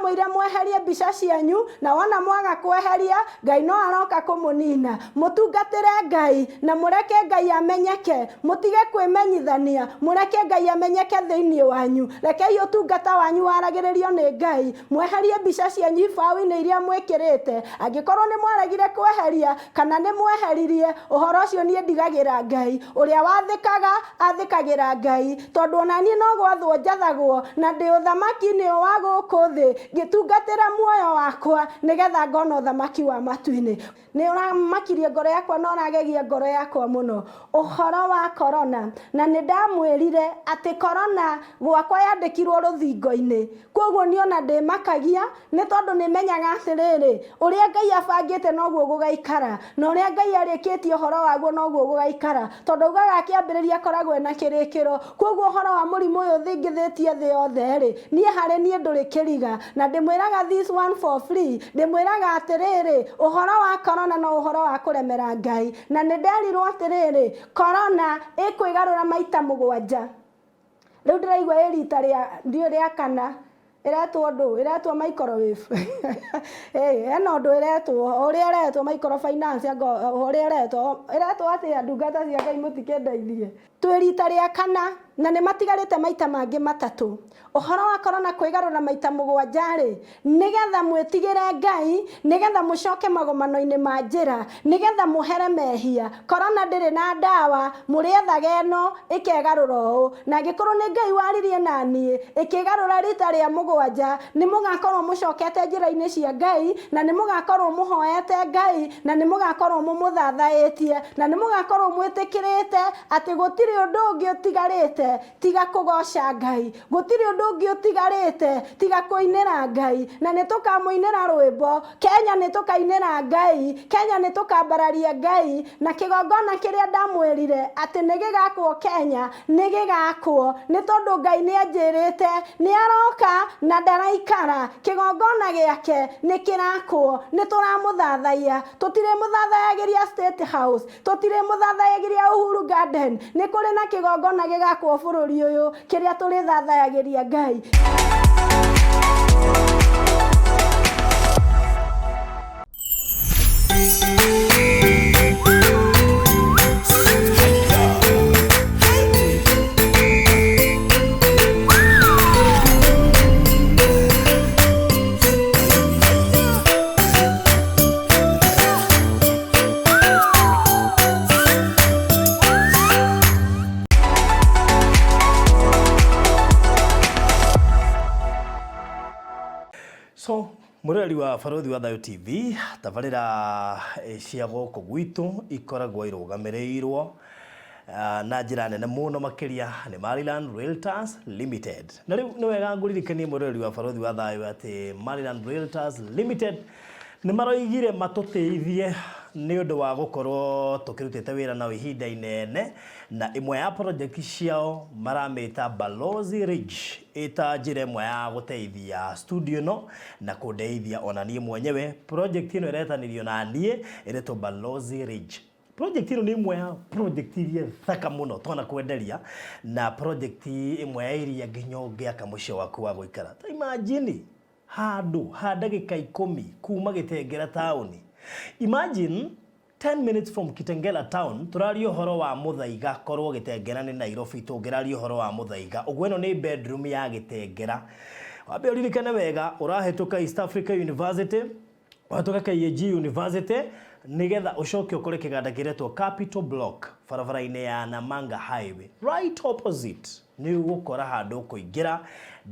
Ndamwĩrire mweherie mbica cianyu, na wona mwaga kweheria, Ngai no aroka kũmũnina. Mũtungatĩre Ngai, na mũreke Ngai amenyeke. Mũtige kwĩmenyithania, mũreke Ngai amenyeke thĩinĩ wanyu. Rekei ũtungata wanyu waragĩrĩrio nĩ Ngai. Mweherie mbica cianyu ibaũ-inĩ iria mwĩkĩrĩte. Angĩkorwo nĩ mwaregire kweheria, kana nĩ mweheririe, ũhoro ũcio niĩ ndigagĩra Ngai. Ũrĩa wathĩkaga, athĩkagĩra Ngai. Tondũ o na niĩ no gwathwo njathagwo, na ndĩ ũthamaki-inĩ ũyũ wa gũkũ thĩ, ngĩtungatĩra muoyo wakwa, nĩ getha ngona ũthamaki wa matu-inĩ. Nĩ ũramakirie ngoro yakwa na ũragegia ngoro yakwa mũno. Ũhoro wa korona. Na nĩ ndamwĩrire atĩ korona gwakwa yandĩkirwo rũthingo-inĩ. Kwoguo niĩ ona ndĩmakagia nĩ tondũ nĩ menyaga atĩrĩrĩ, ũrĩa Ngai abangĩte noguo gũgaikara, na ũrĩa Ngai arĩkĩtie ũhoro waguo noguo gũgaikara, tondũ augaga akĩambĩrĩria akoragwo ena kĩrĩkĩro. Kwoguo ũhoro wa mũrimũ ũyũ ũthingithĩtie thĩ yothe-rĩ, niĩ harĩ niĩ ndũrĩ kĩriga. Na ndĩmwĩraga this one for free, ndĩmwĩraga atĩrĩrĩ, ũhoro wa korona no ũhoro wa kũremera Ngai. Na nĩ nderirwo atĩrĩrĩ, korona ĩkwĩgarũra maita mũgwanja. Rĩu ndĩraigua ĩ rita rĩa ndiũĩ rĩa kana ĩretwo ndũ ĩretwo microwave ĩ hena ũndũ ĩretwo ũrĩa ĩretwo microfinance anga ũrĩa ĩretwo ĩretwo atĩa ndungata cia Ngai mũtikĩndeithie. Twĩ rita rĩa kana na nĩ matigarĩte maita mangĩ matatũ. Ũhoro wa korona kwĩgarũra maita mũgwanja-rĩ, nĩ getha mwĩtigĩre Ngai, nĩ getha mũcoke magomano-inĩ ma njĩra, nĩ getha mũhere mehia. Korona ndĩrĩ na ndawa, mũrĩethaga ĩno, ĩkegarũra ũũ. Na angĩkorwo nĩ Ngai waririe na niĩ, ĩkĩgarũra rita rĩa mũgwanja, nĩ mũgakorwo mũcokete njĩra-inĩ cia Ngai, na nĩ mũgakorwo mũhoete Ngai, na nĩ mũgakorwo mũmũthathaĩtie, na nĩ mũgakorwo mwĩtĩkĩrĩte atĩ gũtirĩ ũndũ ũngĩ ũtigarĩte tiga kũgooca Ngai. Gũtirĩ ũndũ ũngĩ ũtigarĩte tiga kũinĩra Ngai. Na nĩ tũkamũinĩra rwĩmbo. Kenya nĩ tũkainĩra Ngai. Kenya nĩ tũkambararia Ngai. Na kĩgongona kĩrĩa ndamwĩrire atĩ nĩ gĩgakwo Kenya, nĩ gĩgakwo. Nĩ tondũ Ngai nĩ anjĩrĩte nĩ aroka na ndaraikara. Kĩgongona gĩake nĩ kĩrakwo. Nĩ tũramũthathaiya. Tũtirĩmũthathayagĩria State House. Tũtirĩmũthathayagĩria Uhuru Garden. Nĩ kũrĩ na kĩgongona gĩgakwo bũrũri ũyũ kĩrĩa tũrĩthathayagĩria Ngai. So mwĩroreri wa Barũthi wa Thayũ TV, tabarĩra cia gũkũ gwitũ ikoragwo irũgamĩrĩirwo na njĩra nene mũno makĩria nĩ Maryland Realtors Limited. Na rĩu nĩ wega ngũririkanie mwĩroreri wa Barũthi wa Thayũ atĩ Maryland Realtors Limited Nĩ maroigire matũtĩithie nĩ ũndũ wa gũkorwo tũkĩrutĩte wĩra nao ihinda inene, na ĩmwe ya project ciao maramĩta Balozi Ridge ĩta njĩra ĩmwe ya gũteithia studio ĩno na kũndeithia ona niĩ mwenyewe. Project ĩno ĩretanirio na niĩ ĩretwo Balozi Ridge. Project ĩno nĩ ĩmwe ya project iria thaka mũno twanakwenderia na project ĩmwe ya iria nginya ũngĩaka mũciĩ waku wa gũikara. Ta imagine Handũ ha ndagĩka ikũmi kuma Gĩtengera taũni. Imagine 10 minutes from Kitengela town, tũraria ũhoro wa Mũthaiga, korwo Gĩtengera nĩ Nairobi tũngĩraria ũhoro wa Mũthaiga. Ũguo ĩno nĩ bedroom ya Gĩtengera. Wambe ũririkane wega, ũrahĩtũka East Africa University, Ũhĩtũke KAG University nĩgetha ũcoke ũkore kĩganda kĩretwo Capital Block barabara-inĩ ya Namanga Highway. Right opposite nĩ ũgũkora handũ ũkũingĩra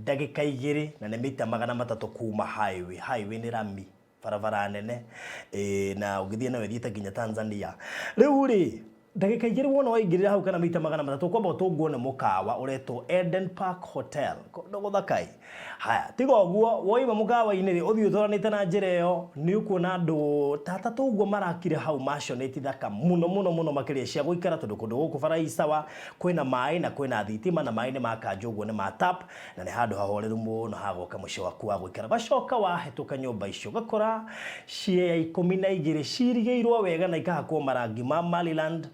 ndagĩka igĩrĩ na nĩ mita 300 kuma highway. Highway nĩ rami barabara nene ĩĩ, na ũngĩthiĩ nayo ĩthiĩte nginya Tanzania. Rĩu rĩ, Ndagĩka igĩrĩ wona waingĩrĩra hau kana mita 300 ũkwamba ũtũngwo nĩ mũkawa ũretwo Eden Park Hotel. Kũndũ gũthaka ĩ. Haya, tiga ũguo, woima mũkawa-inĩ rĩ, ũthiĩ ũtwaranĩte na njĩra ĩyo, nĩ ũkuona andũ ta atatũ ũguo marakire hau maconeti thaka mũno mũno mũno makĩria cia gũikara tondũ kũndũ gũkũ bara i sawa, kwĩna maĩ na kwĩna thitima na maĩ nĩ ma kanjũ ũguo nĩ ma tap na nĩ handũ hahoreru mũno ha gwaka mũciĩ waku wa gũikara. Ũgacoka wahĩtũka nyũmba icio ũgakora ciea 12 cirigĩirwo wega na ikahakwo marangi ma Maryland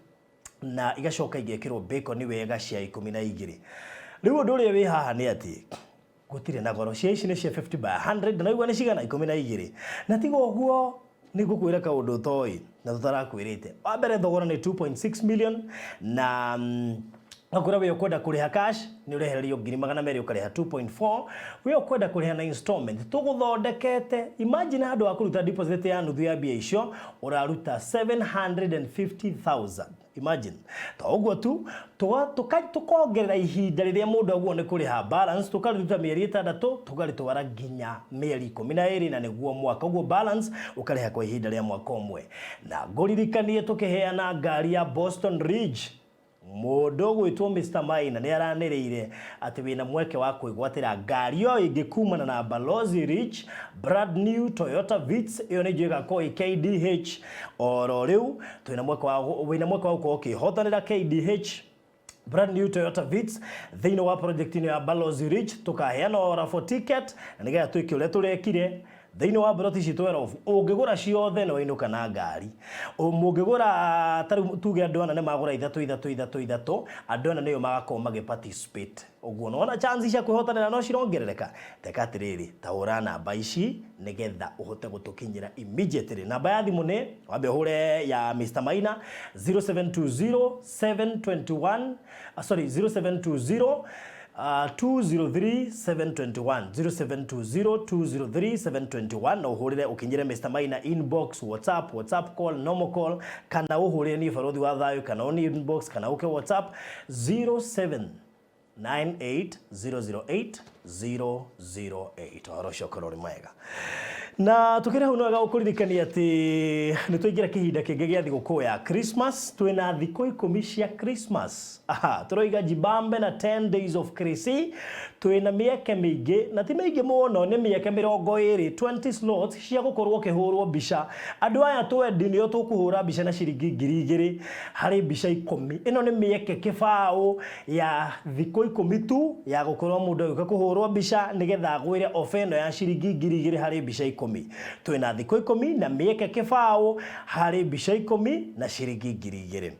na igacoka igekĩrwo bacon wega cia 12. Rĩu ũndũ ũrĩa wĩ haha nĩ atĩ Gũtirĩ na goro. Cia ici nĩ cia 50 by 100 na igua nĩ cigana 12. Na tiga ũguo nĩ ngũkwĩra kaũndũ ũtoĩ na tũtarakwĩrĩte. Wa mbere thogora nĩ 2.6 million na ngakwĩra we ũkwenda kũrĩha cash nĩ ũrehererio 200,000 ũkarĩha 2.4. We ũkwenda kũrĩha na installment tũgũthondekete. Imagine handũ ha kũruta deposit ya nuthu ya mbia icio ũraruta 750,000. Imagine. To ũguo tu, tũkongerera ihinda rĩrĩa mũndũ aguo nĩ kũrĩha balance, tũkarĩruta mĩeri 6 tũkarĩtwara nginya mĩeri 12 na nĩguo mwaka. Ũguo balance ũkarĩha kwa ihinda rĩa mwaka ũmwe. Na ngũririkanie tũkĩheana ngari ya Boston Ridge, mũndũ ũgwĩtwo Mr. Maina nĩ aranĩrĩire atĩ wĩna mweke wa kwĩgwatĩra ngari o ĩngĩ kumana na Balozi Ridge brand new Toyota Vitz. Ĩyo nĩ njũĩ ĩgakorwo ĩ KDH oro rĩu. Twĩna mweke wa wĩna mweke wa gũkorwo ũkĩhotanĩra KDH brand new Toyota Vitz thĩinĩ wa project ĩno ya Balozi Ridge. Tũkaheana o raffle ticket na nĩgetha twĩke ũrĩa tũrekire thĩinĩ wa broti ici 12. Ũngĩgũra ciothe nĩ wainũka na ngari. Mũngĩgũra ta rĩu tuge andũ ana nĩ magũra ithatũ ithatũ ithatũ ithatũ, andũ ana nĩo magakorwo magĩ participate. Ũguo nĩwona chance cia kwĩhotanĩra no cirongerereka. Teka atĩrĩrĩ, ta hũra namba ici nĩgetha ũhote gũtũkinyĩra immediately. Namba ya thimũ nĩ wambe ũhũre ya Mr. Maina 0720 721, sorry, 0720 203 721, 0720 203 721. No ũhũrĩre ũkinyĩre Mr. Maina inbox, WhatsApp, WhatsApp call, normal call, kana ũhũrĩre niĩ Barothi wa Thayũ, kana ũni inbox kana ũke WhatsApp 07 98008008. Ũhoro ũcio ũkorwo ũrĩ mwega. Na tukĩrĩ hau no wega gũkũririkania atĩ nĩ twaingĩra kĩhinda kĩngĩ gĩa thigũkũ ya Christmas. Twĩna thikũ 10 cia Christmas. Aha, tũroiga jibambe na 10 days of Chrissy. Twĩna mĩeke mĩingĩ, na ti mĩingĩ mũno, nĩ mĩeke 20, 20 slots cia gũkorwo ũkĩhũrwo mbica. Andũ aya twendi nĩo tũkũhũra mbica na ciringi 2000 harĩ mbica 10. Ĩno nĩ mĩeke kĩbaũ ya thikũ 10 tu ya gũkorwo mũndũ agĩũka kũhũrwo mbica nĩgetha agwĩre ofa ĩno ya ciringi 2000 harĩ mbica 10. Twĩna thikũ 10 na mĩeke kĩbaũ harĩ mbica 10 na ciringi 2000.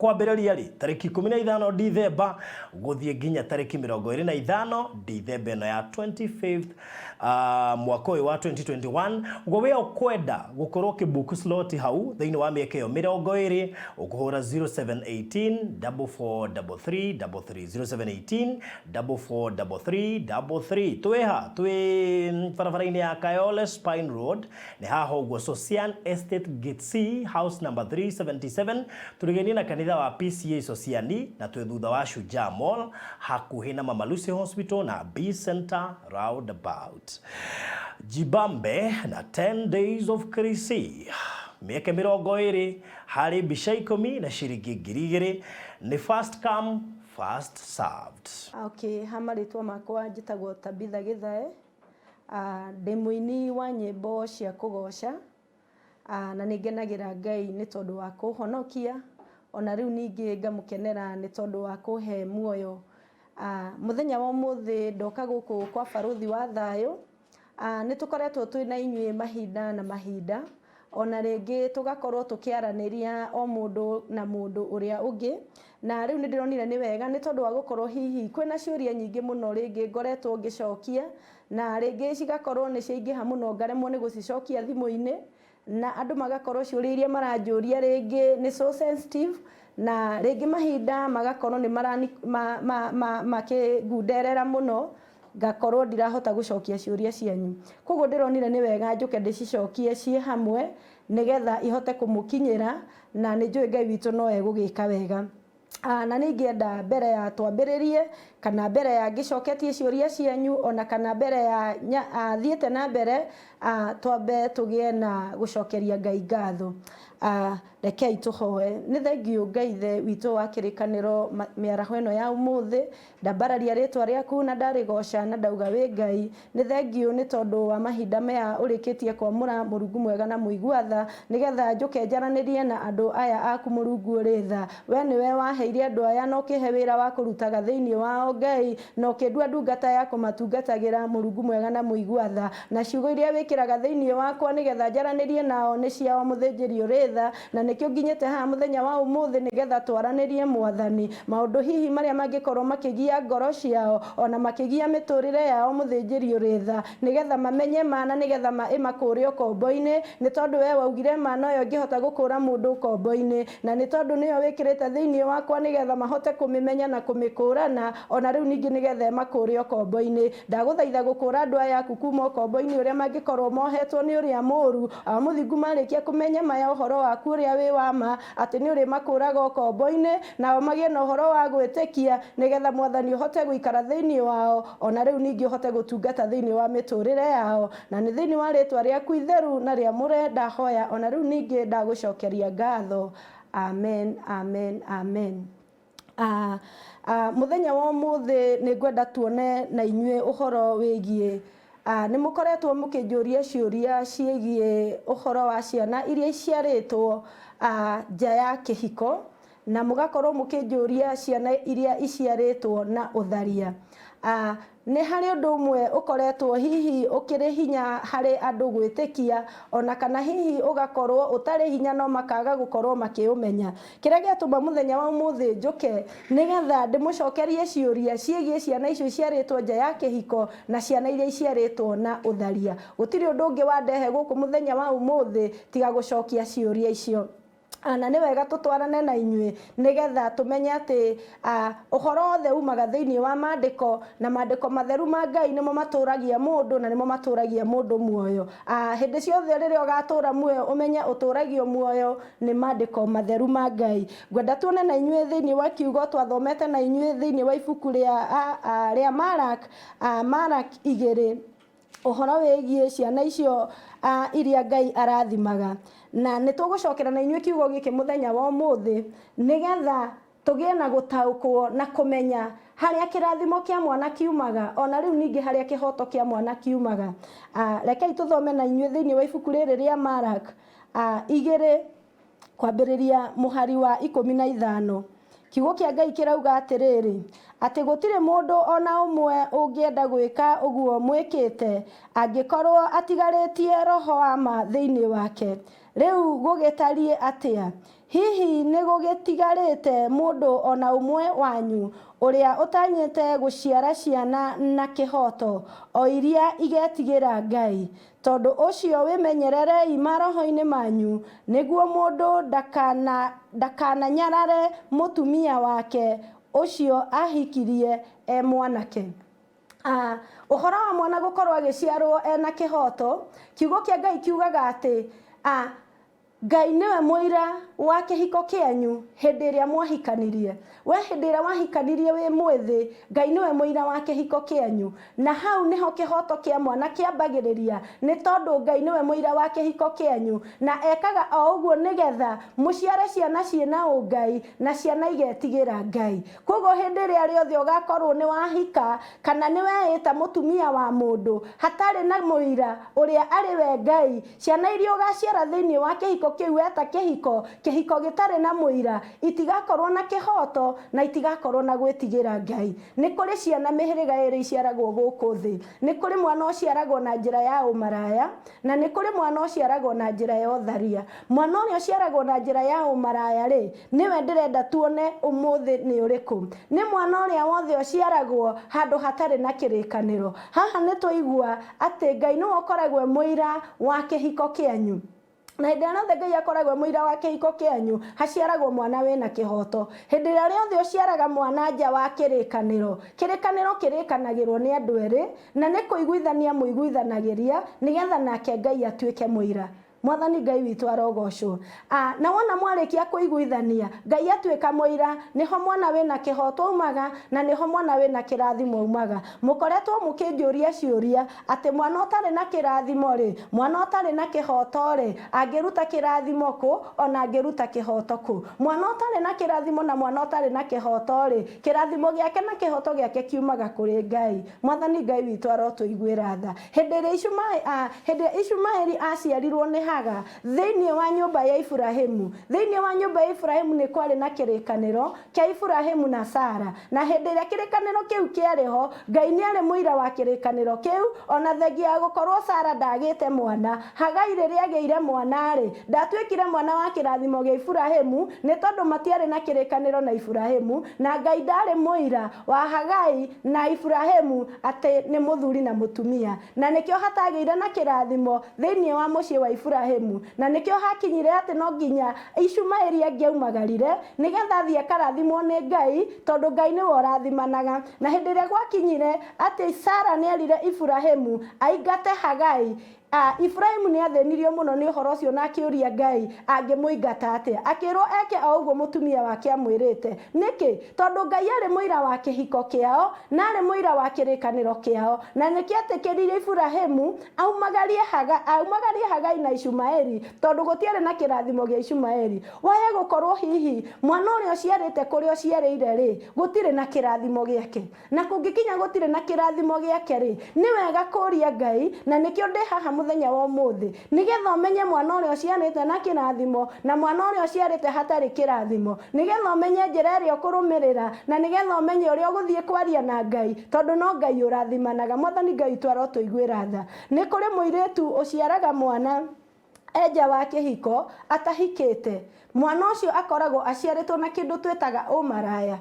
Kwambĩrĩria rĩ tarĩki 15 Dithemba gũthiĩ nginya tarĩki 25 Dithemba ĩno ya 25th mwaka ũyũ wa 2021. Ũguo we ũkwenda gũkorwo ũkĩbook slot hau thĩinĩ wa mĩeke ĩyo 20, ũkũhũra 0718 4433 33, 0718 4433 33. Twĩha twĩ barabara-inĩ ya Kayole Spine Road, nĩ haha ũguo Sosian Estate Gate C house number 377, tũrigainie na kanitha wa PCA Sosiani, na twĩ thutha wa Shujaa Mall, hakuhĩ na Mama Lucy Hospital na B Center roundabout. Jibambe na 10 days of Chrissy, mĩeke 20 harĩ mbica 10 na ciringi 2000. Nĩ first come first served. Okay, ha marĩtwa makwa njĩtagwo Tabitha Gĩthae. Ndĩ mũini wa nyĩmbo cia kũgoca, na nĩ ngenagĩra Ngai nĩ tondũ wa kũhonokia, ona rĩu ningĩ ngamũkenera nĩ tondũ wa kũhe muoyo. Mũthenya wa ũmũthĩ ndoka gũkũ kwa Barothi wa Thayũ. Nĩ tũkoretwo twĩ na inyuĩ mahinda na mahinda, ona rĩngĩ tũgakorwo tũkĩaranĩria o mũndũ na mũndũ ũrĩa ũngĩ, na rĩu nĩ ndĩronire nĩ wega nĩ tondũ wa gũkorwo hihi kwĩna ciũria nyingĩ mũno rĩngĩ ngoretwo ngĩcokia, na rĩngĩ cigakorwo nĩ ciaingĩha mũno ngaremwo nĩ gũcicokia thimũ-inĩ, na andũ magakorwo ciũria iria maranjũria rĩngĩ nĩ so sensitive, na rĩngĩ mahinda magakorwo nĩ makĩngunderera mũno, ngakorwo ndirahota gũcokia ciũria cianyu. Koguo ndĩronire nĩ wega njũke ndĩcicokie ciĩ hamwe nĩgetha ihote kũmũkinyĩra, na nĩ njũĩ Ngai witũ no egũgĩka wega. Na nĩ ingĩenda mbere ya twambĩrĩrie, kana mbere ya ngĩcoketie ciũria cianyu, ona kana mbere ya thiĩte na mbere, twambe tũgĩe na gũcokeria Ngai ngatho. Rekei tũhoe. Nĩ thengiũ Ngai Ithe witũ wa kĩrĩkanĩro mĩaraho ĩno ya ũmũthĩ, ndambararia rĩtwa rĩaku na ndarĩgoca na ndauga wĩ Ngai. Nĩ thengiũ nĩ tondũ wa mahinda maya ũrĩkĩtie kwamũra Mũrungu mwega na mũigua tha, nĩgetha njũke njaranĩrie na andũ aya aku. Mũrungu ũrĩ tha, we nĩwe waheire andũ aya na ũkĩhe wĩra wa kũrutaga thĩinĩ wao Ngai, na ũkĩndua ndungata ya kũmatungatagĩra. Mũrungu mwega na mũigua tha, na ciugo iria wĩkĩrĩte wĩkĩraga thĩinĩ wakwa nĩgetha njaranĩrie nao nĩ ciao mũthĩnjĩri ũrĩ tha, na nĩkĩo nginyĩte haha mũthenya wa ũmũthĩ nĩgetha twaranĩrie Mwathani maũndũ hihi marĩa mangĩkorwo makĩgia ngoro ciao ona makĩgia mĩtũrĩre yao mũthĩnjĩri ũrĩ tha, nĩgetha mamenye ma na nĩgetha ma ĩmakũre ũkombo-inĩ, nĩ tondũ we waugire ma noyo ĩngĩhota gũkũra mũndũ ũkombo-inĩ, na nĩ tondũ nĩyo wĩkĩrĩte thĩinĩ wakwa nĩgetha mahote kũmĩmenya na kũmĩkũrana, ona rĩu ningĩ nĩgetha ĩmakũre ũkombo-inĩ. Ndagũthaitha gũkũra andũ aya aku kuma ũkombo-inĩ ũrĩa mangĩkorwo mohetwo nĩ ũrĩa mũũru. Awa Mũthingu marĩkia kũmenya ma ya ũhoro waku ũrĩa wĩ wa ma, atĩ nĩ ũrĩmakũraga ũkombo-inĩ, nao magĩe na ũhoro wa gwĩtĩkia, nĩgetha Mwathani ũhote gũikara thĩinĩ wao, ona rĩu ningĩ ũhote gũtungata thĩinĩ wa mĩtũrĩre yao. Na nĩ thĩinĩ wa rĩtwa rĩaku itheru na rĩamũre ndahoya, ona rĩu ningĩ ndagũcokeria ngatho. Amen, amen, amen. Mũthenya wa ũmũthĩ nĩ ngwenda tuone na inyuĩ ũhoro wĩgiĩ, nĩ mũkoretwo mũkĩnjũria ciũria ciĩgiĩ ũhoro wa ciana iria iciarĩtwo nja ya kĩhiko, na mũgakorwo mũkĩnjũria ciana iria iciarĩtwo na ũtharia. Nĩ harĩ ũndũ ũmwe ũkoretwo hihi ũkĩrĩ hinya harĩ andũ gwĩtĩkia, o na kana hihi ũgakorwo ũtarĩ hinya no makaga gũkorwo makĩũmenya. Kĩrĩa gĩatũma mũthenya wa ũmũthĩ njũke nĩ getha ndĩmũcokerie ciũria ciĩgiĩ ciana icio iciarĩtwo nja ya kĩhiko na ciana iria iciarĩtwo na ũtharia. Gũtirĩ ũndũ ũngĩ wandehe gũkũ mũthenya wa ũmũthĩ tiga gũcokia ciũria icio. Na nĩ wega tũtwarane na inyuĩ nĩgetha tũmenye atĩ ũhoro wothe umaga thĩinĩ wa maandĩko, na maandĩko matheru ma Ngai nĩmo matũragia mũndũ na nĩmo matũragia mũndũ muoyo. Hĩndĩ ciothe rĩrĩa ũgatũra muoyo ũmenye ũtũragio muoyo nĩ maandĩko matheru ma Ngai. Ngwenda tuone na inyuĩ thĩinĩ wa kiugo twathomete na inyuĩ thĩinĩ wa ibuku rĩa, rĩa Mark, Mark igĩrĩ. Ũhoro wĩgiĩ ciana icio iria Ngai arathimaga. Na nĩ tũgũcokera na inyuĩ kiugo gĩkĩ mũthenya wa ũmũthĩ, nĩgetha tũgĩe na gũtaũkwo na kũmenya harĩa kĩrathimo kĩa mwana kiumaga, ona rĩu ningĩ harĩa kĩhoto kĩa mwana kiumaga. Rekei tũthome na inyuĩ thĩinĩ wa ibuku rĩrĩ rĩa Mark igĩrĩ kwambĩrĩria mũhari wa 15. Kiugo kĩa Ngai kĩrauga atĩrĩrĩ, atĩ gũtirĩ mũndũ o na ũmwe ũngĩenda gwĩka ũguo mwĩkĩte, angĩkorwo atigarĩtie roho wa ma thĩinĩ wake. Rĩu gũgĩtariĩ atĩa? Hihi nĩ gũgĩtigarĩte mũndũ o na ũmwe wanyu ũrĩa ũtanyĩte gũciara ciana na kĩhooto, o iria igetigĩra Ngai? Tondũ ũcio wĩmenyererei maroho-inĩ manyu, nĩguo mũndũ ndakananyarare mũtumia wake ũcio aahikirie e mwanake. Ũhoro wa mwana gũkorwo agĩciarwo ena kĩhooto, kiugo kĩa Ngai kiugaga atĩ Ngai nĩwe mũira wa kĩhiko kĩanyu hĩndĩ ĩrĩa mwahikanirie. We hĩndĩ ĩrĩa wahikanirie wĩ mwĩthĩ, Ngai nĩwe mũira wa kĩhiko kĩanyu. Na hau nĩho kĩhoto kĩa mwana kĩambagĩrĩria, nĩ tondũ Ngai nĩwe mũira wa kĩhiko kĩanyu. Na ekaga o ũguo nĩgetha mũciare ciana ciĩna ũngai na ciana igetigĩra Ngai. Kwoguo hĩndĩ ĩrĩa rĩothe ũgakorwo nĩ wahika kana nĩ weĩta mũtumia wa mũndũ hatarĩ na mũira ũrĩa arĩ we Ngai, Ciana iria ũgaaciara thĩinĩ wa kĩhiko kĩu weta kĩhiko, kĩhiko gĩtarĩ na mũira, itigakorũo na kĩhooto na itigakorũo na gwĩtigĩra Ngai. Nĩ kũrĩ ciana mĩhĩrĩga ĩĩrĩ iciaragwo gũkũ thĩ. Nĩ kũrĩ mwana ũciaragwo na njĩra ya ũmaraya, na nĩ kũrĩ mwana ũciaragwo na njĩra ya ũtharia. Mwana ũrĩa ũciaragwo na njĩra ya ũmaraya-rĩ, nĩwe ndĩrenda tuone ũmũthĩ nĩ ũrĩkũ. Nĩ mwana ũrĩa wothe ũciaragwo handũ hatarĩ na kĩrĩkanĩro. Haha nĩ twaigua atĩ Ngai nĩwe ũkoragwo e mũira wa kĩhiko kĩanyu. Na hĩndĩ ĩrĩa yothe Ngai akoragwo e mũira wa kĩhiko kĩanyu, haciaragwo mwana wĩna kĩhoto. Hĩndĩ ĩrĩa rĩothe ũciaraga mwana nja wa kĩrĩkanĩro, kĩrĩkanĩro kĩrĩkanagĩrwo nĩ andũ erĩ, na nĩ kũiguithania mũiguithanagĩria, nĩgetha nake Ngai atuĩke mũira. Mwathani Ngai witũ arogocwo. A, na wona mwarĩkia kũiguithania, Ngai atuĩka mũira, nĩho mwana wĩna kĩhoto aumaga, na nĩho mwana wĩna kĩrathimo aumaga. Mũkoretwo mũkĩnjũria ciũria, atĩ mwana ũtarĩ na kĩrathimo-rĩ, mwana ũtarĩ na kĩhoto-rĩ, angĩruta kĩrathimo kũ, ona angĩruta kĩhoto kũ? Mwana ũtarĩ na kĩrathimo na mwana ũtarĩ na kĩhoto-rĩ, kĩrathimo gĩake na kĩhoto gĩake kiumaga kũrĩ Ngai. Mwathani Ngai witũ arotũiguĩra tha. Hĩndĩ ĩrĩa Ishumaeli, hĩndĩ ĩrĩa Ishumaeli aciarirwo nĩ Haga thĩinĩ wa nyũmba ya Iburahimu. Thĩinĩ wa nyũmba ya Iburahimu nĩ kwarĩ na kĩrĩkanĩro kĩa Iburahimu na Sara. Na hĩndĩ ĩrĩa kĩrĩkanĩro kĩu kĩarĩ ho, Ngai nĩ arĩ mũira wa kĩrĩkanĩro kĩu, o na thengia ya gũkorwo Sara ndagĩte mwana. Hagai rĩrĩa agĩire mwana-rĩ, ndatuĩkire mwana wa kĩrathimo gĩa Iburahimu, nĩ tondũ matiarĩ na kĩrĩkanĩro na Iburahimu, na Ngai ndaarĩ mũira wa Hagai na Iburahimu atĩ nĩ mũthuri na mũtumia. Na nĩkĩo hatagĩire na kĩrathimo thĩinĩ wa mũciĩ wa Iburahimu. Na nĩkĩo hakinyire atĩ no nginya Ishumaeli angĩaumagarire nĩgetha athiĩ akarathimwo nĩ Ngai, tondũ Ngai nĩwe ũrathimanaga. Na hĩndĩ ĩrĩa gwakinyire atĩ Sara nĩerire Iburahimu aingate Hagai, A Iburahimu nĩ aathĩnirio mũno nĩ ũhoro ũcio na akĩũria Ngai angĩmũingata atĩa. Akĩĩrũo eke o ũguo mũtumia wake aamwĩrĩte. Nĩkĩ? Tondũ Ngai aarĩ mũira wa kĩhiko kĩao na aarĩ mũira wa kĩrĩkanĩro kĩao, na nĩkĩo eetĩkĩririe Iburahimu aumagarie Haga, aumagarie Hagai na Ishumaeli tondũ gũtiarĩ na kĩrathimo gĩa Ishumaeli. Waya gũkorũo hihi mwana ũrĩa ũciarĩte kũrĩa ũciarĩire-rĩ, gũtirĩ na kĩrathimo gĩake. Na kũngĩkinya gũtirĩ na kĩrathimo gĩake-rĩ, nĩ wega kũũria Ngai, na nĩkĩo ndĩ haha mũthenya wa ũmũthĩ, nĩgetha ũmenye mwana ũrĩa ũciarĩte na kĩrathimo, na mwana ũrĩa ũciarĩte hatarĩ kĩrathimo, nĩgetha ũmenye njĩra ĩrĩa ũkũrũmĩrĩra, na nĩgetha ũmenye ũrĩa ũgũthiĩ kwaria na Ngai, tondũ no Ngai ũrathimanaga. Mwathani Ngai witũ arotũiguĩra tha. Nĩ kũrĩ mũirĩtu ũciaraga mwana e nja wa kĩhiko, atahikĩte. Mwana ũcio akoragwo aciarĩtwo na kĩndũ twĩtaga ũmaraya.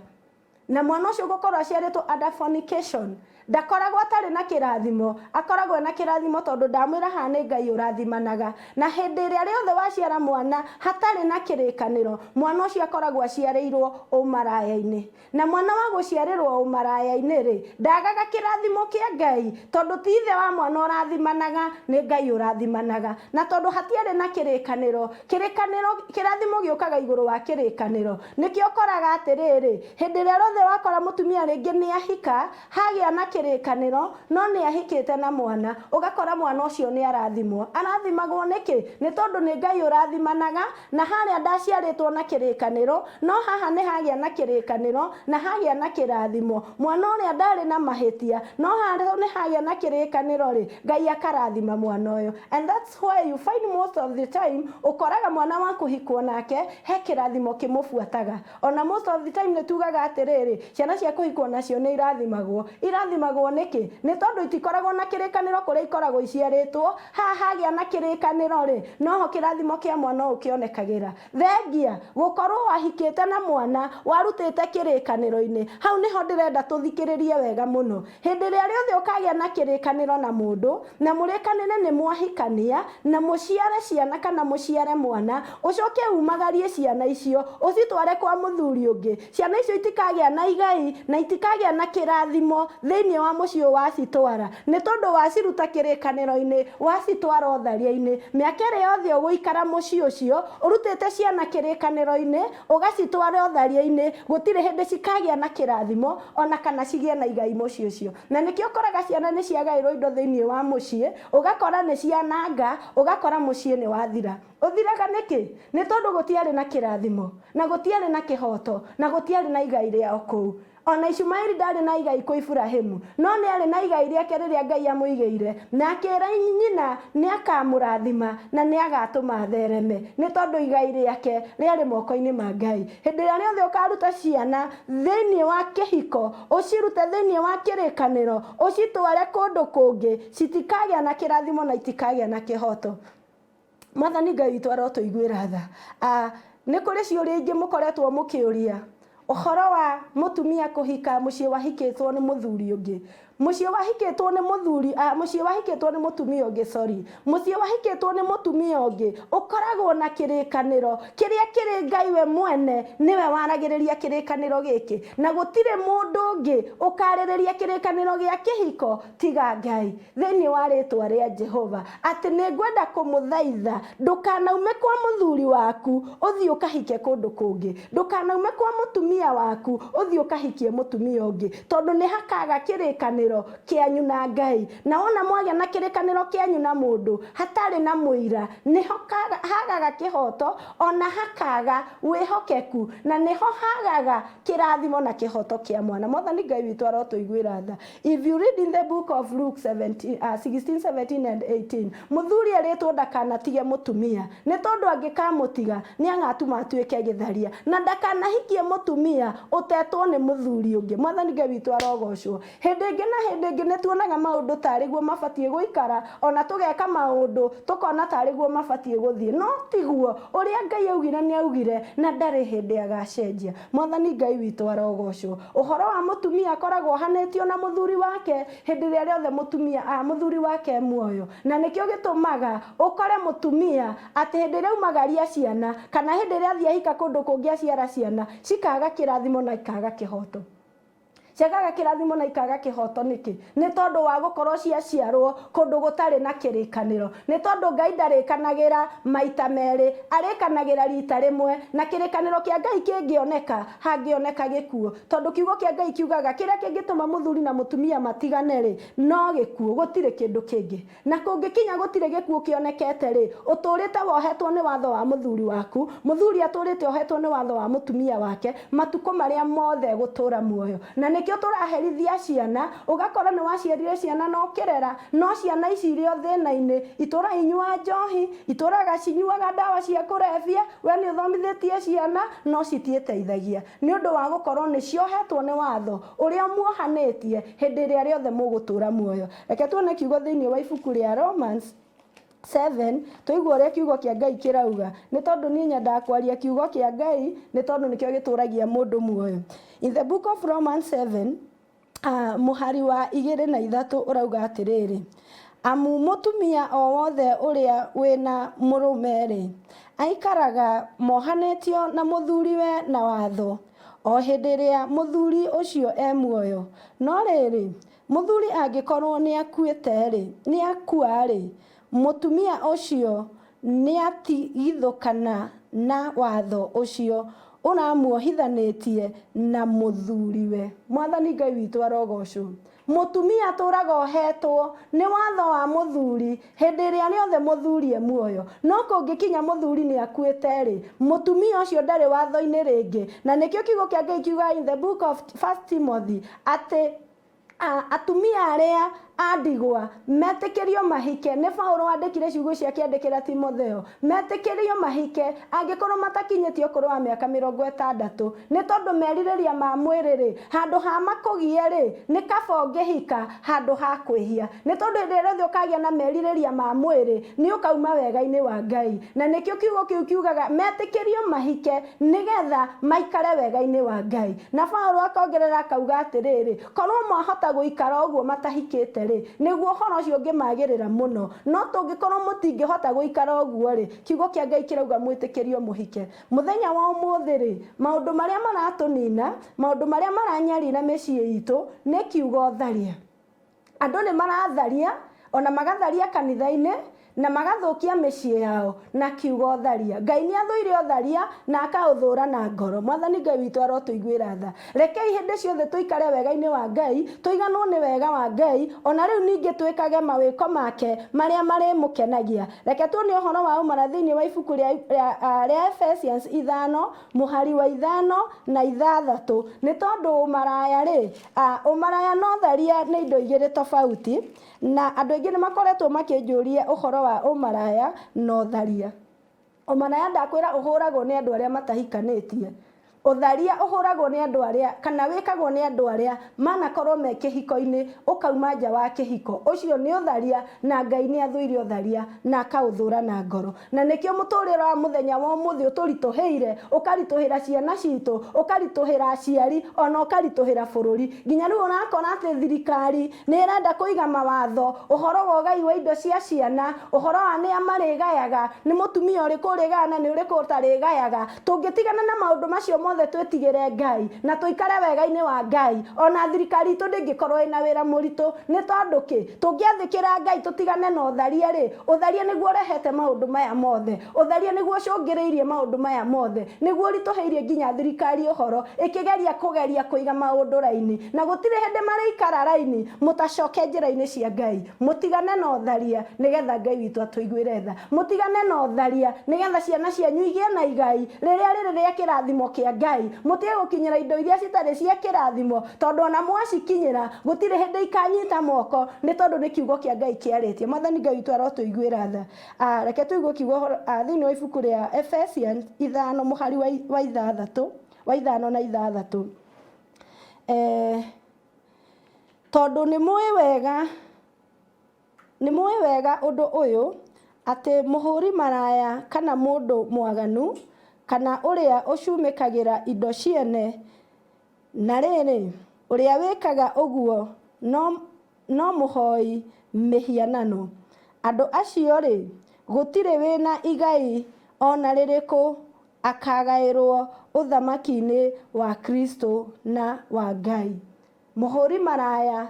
Na mwana ũcio gũkorwo aciarĩtwo under fornication, ndakoragwo atarĩ na kĩrathimo, akoragwo ena kĩrathimo tondũ ndamwĩra haha nĩ Ngai ũrathimanaga. Na hĩndĩ ĩrĩa rĩothe waciara mwana hatarĩ na kĩrĩkanĩro, mwana ũcio akoragwo aciarĩirwo ũmaraya-inĩ. Na mwana wa gũciarĩrwo ũmaraya-inĩ rĩ, ndagaga kĩrathimo kĩa Ngai, tondũ ti ithe wa mwana ũrathimanaga, nĩ Ngai ũrathimanaga. Na tondũ hatiarĩ na kĩrĩkanĩro, kĩrĩkanĩro, kĩrathimo gĩũkaga igũrũ wa kĩrĩkanĩro. Nĩkĩo ũkoraga atĩrĩrĩ, hĩndĩ ĩrĩa rĩothe wakora mũtumia rĩngĩ nĩ ahika, hagĩa na kĩrĩkanĩro, no nĩ ahikĩte na mwana, ũgakora mwana ũcio nĩ arathimwo. Arathimagwo nĩkĩ? Nĩ tondũ nĩ Ngai ũrathimanaga, na harĩa ndaciarĩtwo na kĩrĩkanĩro, no haha nĩ hagĩa na kĩrĩkanĩro, na hagĩa na kĩrathimo. Mwana ũrĩa ndarĩ na mahĩtia, no harĩa nĩ hagĩa na kĩrĩkanĩro-rĩ, Ngai akarathima mwana ũyũ. And that's why you find most of the time, ũkoraga mwana wa kũhikwo nake, he kĩrathimo kĩmũbuataga. Ona most of the time nĩ tugaga atĩrĩrĩ, ciana cia kũhikwo nacio nĩ irathimagwo. Irathimagwo nĩkĩ? Nĩ tondũ itikoragwo na kĩrĩkanĩro kũrĩa ikoragwo iciarĩtwo. Haha hagĩa na kĩrĩkanĩro-rĩ, noho kĩrathimo kĩa mwana ũyũ kĩonekagĩra. Thengia gũkorwo wahikĩte na mwana warutĩte kĩrĩkanĩro-inĩ. Hau nĩho ndĩrenda tũthikĩrĩrie wega mũno. Hĩndĩ ĩrĩa rĩothe ũkagĩa na kĩrĩkanĩro na mũndũ, na mũrĩkanĩre nĩ mwahikania, na mũciare ciana kana mũciare mwana, ũcoke umagarie ciana icio, ũcitware kwa mũthuri ũngĩ, ciana icio itikagĩa na igai, na itikagĩa na kĩrathimo thĩinĩ wa mũciĩ ũyũ wacitwara, nĩ tondũ waciruta kĩrĩkanĩro-inĩ, wacitwara ũtharia-inĩ. Mĩaka ĩrĩa yothe ũgũikara mũciĩ ũcio, ũrutĩte ciana kĩrĩkanĩro-inĩ, ũgacitwara ũtharia-inĩ, gũtirĩ hĩndĩ cikagĩa na kĩrathimo, o na kana cigĩe na igai mũciĩ ũcio. Na nĩkĩo ũkoraga ciana nĩ ciagaĩrwo indo thĩinĩ wa mũciĩ, ũgakora nĩ ciananga, ũgakora mũciĩ nĩ wathira. Ũthiraga nĩkĩ? Nĩ tondũ gũtiarĩ na kĩrathimo, na gũtiarĩ na kĩhoto, na gũtiarĩ na igai rĩao kũu. O na Ishumaeli ndaarĩ na igai kwĩ Iburahimu, no nĩ aarĩ na igai rĩake rĩrĩa Ngai amũigĩire, na akĩĩra nyina nĩ akaamũrathima na nĩ agaatũma athereme, nĩ tondũ igai rĩake rĩarĩ moko-inĩ ma Ngai. Hĩndĩ ĩrĩa rĩothe ũkaaruta ciana thĩinĩ wa kĩhiko, ũcirute thĩinĩ wa kĩrĩkanĩro, ũcitware kũndũ kũngĩ, citikagĩa na kĩrathimo na itikagĩa na kĩhoto. Mwathani Ngai witũ arotũiguĩra tha. Ah, nĩ kũrĩ ciũria ingĩ mũkoretwo mũkĩũria ũhoro wa mũtumia kũhika mũciĩ wahikĩtwo nĩ mũthuri ũngĩ. Mũciĩ wahikĩtwo nĩ mũthuri, ah, mũciĩ wahikĩtwo nĩ mũtumia ũngĩ, sorry. Mũciĩ wahikĩtwo nĩ mũtumia ũngĩ ũkoragwo na kĩrĩkanĩro kĩrĩa kĩrĩ Ngai we mwene nĩwe waragĩrĩria kĩrĩkanĩro gĩkĩ, na gũtirĩ mũndũ ũngĩ ũkarĩrĩria kĩrĩkanĩro gĩa kĩhiko tiga Ngai. Thĩinĩ wa rĩĩtwa rĩa Jehova, atĩ nĩ ngwenda kũmũthaitha, ndũkanaume kwa mũthuri waku ũthiĩ ũkahike kũndũ kũngĩ. Ndũkanaume kwa mũtumia mũtumia waku ũthiĩ ũkahikie mũtumia ũngĩ, tondũ nĩ hakaga kĩrĩkanĩro kĩanyu na Ngai. Na wona mwagĩa na kĩrĩkanĩro kĩanyu na mũndũ hatarĩ na mũira, nĩho hagaga kĩhoto ona hakaga wĩhokeku, na nĩho hagaga kĩrathimo na kĩhoto kĩa mwana. Mwathani Ngai witũ arotũiguĩra tha. If you read in the book of Luke 17, 16, 17 and 18, mũthuri erĩtwo ndakanatige mũtumia, nĩ tondũ angĩkamũtiga nĩ agatũma atuĩke gĩtharia, na ndakanahikie mũtumia ũtetwo nĩ mũthuri ũngĩ. Mwathani Ngai witũ arogocwo. Hĩndĩ ĩngĩ na hĩndĩ ĩngĩ nĩ tuonaga maũndũ tarĩ guo mabatiĩ gũikara, ona tũgeka maũndũ tũkona tarĩ guo mabatiĩ gũthiĩ, no tiguo. Ũrĩa Ngai augire nĩ augire, na ndarĩ hĩndĩ agacenjia. Mwathani Ngai witũ arogocwo. Ũhoro wa mũtumia akoragwo ohanĩtio na mũthuri wake hĩndĩ ĩrĩa rĩothe mũtumia mũthuri wake e muoyo, na nĩkĩo gĩtũmaga ũkore mũtumia atĩ hĩndĩ ĩrĩa aumagaria ciana kana hĩndĩ ĩrĩa athiĩ ahika kũndũ kũngĩ aciara ciana cikaga kĩrathimo na ikaga kĩhoto. Ciagaga kĩrathimo na ikaga kĩhoto nĩkĩ? Nĩ tondũ wa gũkorwo ciaciarwo kũndũ gũtarĩ na kĩrĩkanĩro. Nĩ tondũ Ngai ndarĩkanagĩra maita merĩ, arĩkanagĩra rita rĩmwe. Na kĩrĩkanĩro kĩa Ngai kĩngĩoneka, hangĩoneka gĩkuũ. Tondũ kiugo kĩa Ngai kiugaga kĩrĩa kĩngĩtũma mũthuri na mũtumia matigane-rĩ, no gĩkuũ, gũtirĩ kĩndũ kĩngĩ. Na kũngĩkinya gũtirĩ gĩkuũ kĩonekete-rĩ, ũtũũrĩte wohetwo nĩ watho wa mũthuri waku, mũthuri atũũrĩte ohetwo nĩ watho wa mũtumia wake matukũ marĩa mothe egũtũũra muoyo. Na nĩkĩo tũraherithia ciana, ũgakora nĩ waciarire ciana na ũkĩrera, no ciana ici irĩ o thĩna-inĩ, itũũraga inyuaga njohi, itũũraga cinyuaga ndawa cia kũrebia, we nĩ ũthomithĩtie ciana no citiĩteithagia, nĩ ũndũ wa gũkorwo nĩ ciohetwo nĩ watho ũrĩa ũmuohanĩtie hĩndĩ ĩrĩa rĩothe mũgũtũũra muoyo. Reke tuone kiugo thĩinĩ wa ibuku rĩa Romans 7, tũigue ũrĩa kiugo kĩa Ngai kĩrauga, nĩ tondũ niĩ nyendaga kwaria kiugo kĩa Ngai, nĩ tondũ nĩkĩo gĩtũragia mũndũ muoyo. In the book of Romans 7, mũhari wa 2 na 3 ũrauga atĩrĩrĩ, amu mũtumia o wothe ũrĩa wĩna mũrũme-rĩ, aikaraga mohanĩtio na mũthuriwe na watho o hĩndĩ ĩrĩa mũthuri ũcio e muoyo. No rĩrĩ, mũthuri angĩkorwo nĩ akuĩte-rĩ, nĩ akua-rĩ, mũtumia ũcio nĩatigithũkana na watho ũcio ũramuohithanĩtie na mũthuriwe. Mwathani Ngai witũ arogocwo. Mũtumia atũraga ohetwo nĩ watho wa mũthuri hĩndĩ ĩrĩa rĩothe mũthuri e muoyo. No kũngĩkinya mũthuri nĩ akuĩte-rĩ, mũtumia ũcio ndarĩ watho-inĩ rĩngĩ. Na nĩkĩo kiugo kĩa Ngai kiugaga in the book of First Timothy atĩ atumia arĩa a ndigwa metĩkĩrio mahike. Nĩ Paulo wandĩkire ciugo ici akĩandĩkĩra Timotheo, metĩkĩrio mahike angĩkorwo matakinyĩtie ũkũrũ wa mĩaka 60, nĩ tondũ merirĩria ma mwĩrĩ-rĩ, handũ ha makũgie-rĩ, nĩ kaba ũngĩhika handũ ha kwĩhia, nĩ tondũ hĩndĩ ĩrĩa rĩothe ũkagĩa na merirĩria ma mwĩrĩ nĩ ũkauma wega-inĩ wa Ngai. Na nĩkĩo kiugo kĩu kiugaga metĩkĩrio mahike nĩgetha maikare wega-inĩ wa Ngai. Na Paulo akongerera akauga atĩrĩrĩ, korwo mwahota gũikara ũguo matahikĩte rĩ, nĩguo ũhoro ũcio ũngĩmagĩrĩra mũno. No tũngĩkorwo mũtingĩhota gũikara ũguo rĩ, kiugo kĩa Ngai kĩrauga mwĩtĩkĩrio mũhike. Mũthenya wa ũmũthĩ rĩ, maũndũ marĩa maratũnina, maũndũ marĩa maranyarira mĩciĩ itũ nĩ kiugo tharia. Andũ nĩ maratharia, ona magatharia kanitha-inĩ, na magathũkia mĩciĩ yao na kiugo tharia. Ngai nĩ athũire ũtharia na akaũthũra na ngoro. Mwathani Ngai witũ arotũiguĩra tha. Rekei hĩndĩ ciothe tũikare wega-inĩ wa Ngai, tũiganwo nĩ wega wa Ngai, ona rĩu ningĩ twĩkage mawĩko make marĩa marĩmũkenagia. Reke tuone ũhoro wa ũmara thĩinĩ wa ibuku rĩa Ephesians 5, mũhari wa 5 na 6. Nĩ tondũ ũmaraya rĩ, ũmaraya na ũtharia nĩ indo igĩrĩ tofauti, na andũ aingĩ nĩ makoretwo makĩnjũria ũhoro wa ũmaraya na ũtharia. Ũmaraya ndakwĩra ũhũragwo nĩ andũ arĩa matahikanĩtie. Ũtharia ũhũragwo nĩ andũ arĩa kana wĩkagwo nĩ andũ arĩa manakorwo me kĩhiko-inĩ, ũkauma nja wa kĩhiko. Ũcio nĩ ũtharia, na Ngai nĩ athũire ũtharia na akaũthũra na ngoro. Na nĩkĩo mũtũrĩre wa mũthenya wa ũmũthĩ ũtũritũhĩire, ũkaritũhĩra ciana citũ, ũkaritũhĩra aciari, ona ũkaritũhĩra bũrũri. Nginya rĩu ũrakora atĩ thirikari nĩ ĩrenda kũiga mawatho ũhoro wa ũgai wa indo cia ciana, ũhoro wa nĩa marĩgayaga, nĩ mũtumia ũrĩkũ ũrĩgayaga na nĩ ũrĩkũ ũtarĩgayaga. Tũngĩtigana na maũndũ macio mothe mothe twĩtigĩre Ngai na tũikare wega-inĩ wa Ngai, ona thirikari itũ ndĩngĩkorwo ĩna wĩra mũritũ. Nĩ tondũ kĩ? Tũngĩathĩkĩra Ngai tũtigane na ũtharia-rĩ, ũtharia nĩguo ũrehete maũndũ maya mothe. Ũtharia nĩguo ũcũngĩrĩirie maũndũ maya mothe. Nĩguo ũritũhĩirie nginya thirikari ũhoro ĩkĩgeria kũgeria kũiga maũndũ raini. Na gũtirĩ hĩndĩ marĩikara raini mũtacoke njĩra-inĩ cia Ngai. Mũtigane na ũtharia nĩgetha Ngai witũ atũiguĩre tha. Mũtigane na ũtharia nĩgetha ciana cianyu igĩe na igai rĩrĩa rĩrĩ rĩa kĩrathimo kĩa Ngai. Mũtige gũkinyĩra indo iria citarĩ cia kĩrathimo, tondũ ona mwacikinyĩra gũtirĩ hĩndĩ ikanyita moko, nĩ tondũ nĩ kiugo kĩa Ngai kĩarĩtie. Mwathani Ngai witũ arotũiguĩra tha. Ah, reke tũigue kiugo ah, thĩinĩ wa ibuku rĩa Ephesians ithano mũhari wa ithathatũ, wa ithano na ithathatũ. Eh, tondũ nĩ mũĩ wega nĩ mũĩ wega ũndũ ũyũ, atĩ mũhũri maraya kana mũndũ mwaganu kana ũrĩa ũcumĩkagĩra indo ciene, na rĩrĩ, ũrĩa wĩkaga ũguo no, no mũhoi mĩhianano. Andũ acio-rĩ, gũtirĩ wĩna igai o na rĩrĩkũ akagaĩrwo ũthamaki-inĩ wa Kristo na wa Ngai. Mũhũri maraya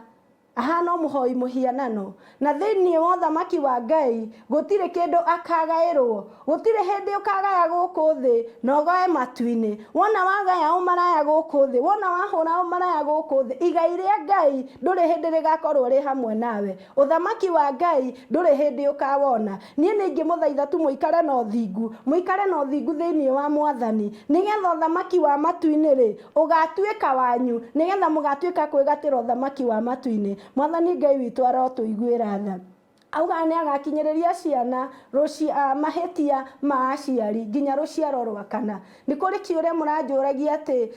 ahana o mũhoi mũhianano, na thĩinĩ wa ũthamaki wa Ngai gũtirĩ kĩndũ akagaĩrwo. Gũtirĩ hĩndĩ ũkagaya gũkũ thĩ na ũgae matu-inĩ. Wona wagaya ũmaraya gũkũ thĩ, wona wahũra ũmaraya gũkũ thĩ, igai rĩa Ngai ndũrĩ hĩndĩ rĩgakorwo rĩ hamwe nawe. Ũthamaki wa Ngai ndũrĩ hĩndĩ ũkawona. Niĩ nĩ ingĩmũthaitha tu mũikare na ũthingu, mũikare na ũthingu thĩinĩ wa Mwathani, nĩgetha ũthamaki wa matu-inĩ-rĩ, ũgatuĩka wanyu, nĩgetha mũgatuĩka kwĩgatĩra ũthamaki wa matu-inĩ. Mwathani Ngai witũ arotũiguĩra tha. Augaga nĩ agakinyĩrĩria ciana mahĩtia ma aciari nginya rũciaro rwa kana. Nĩ kũrĩ kĩũria mũranjũragia atĩ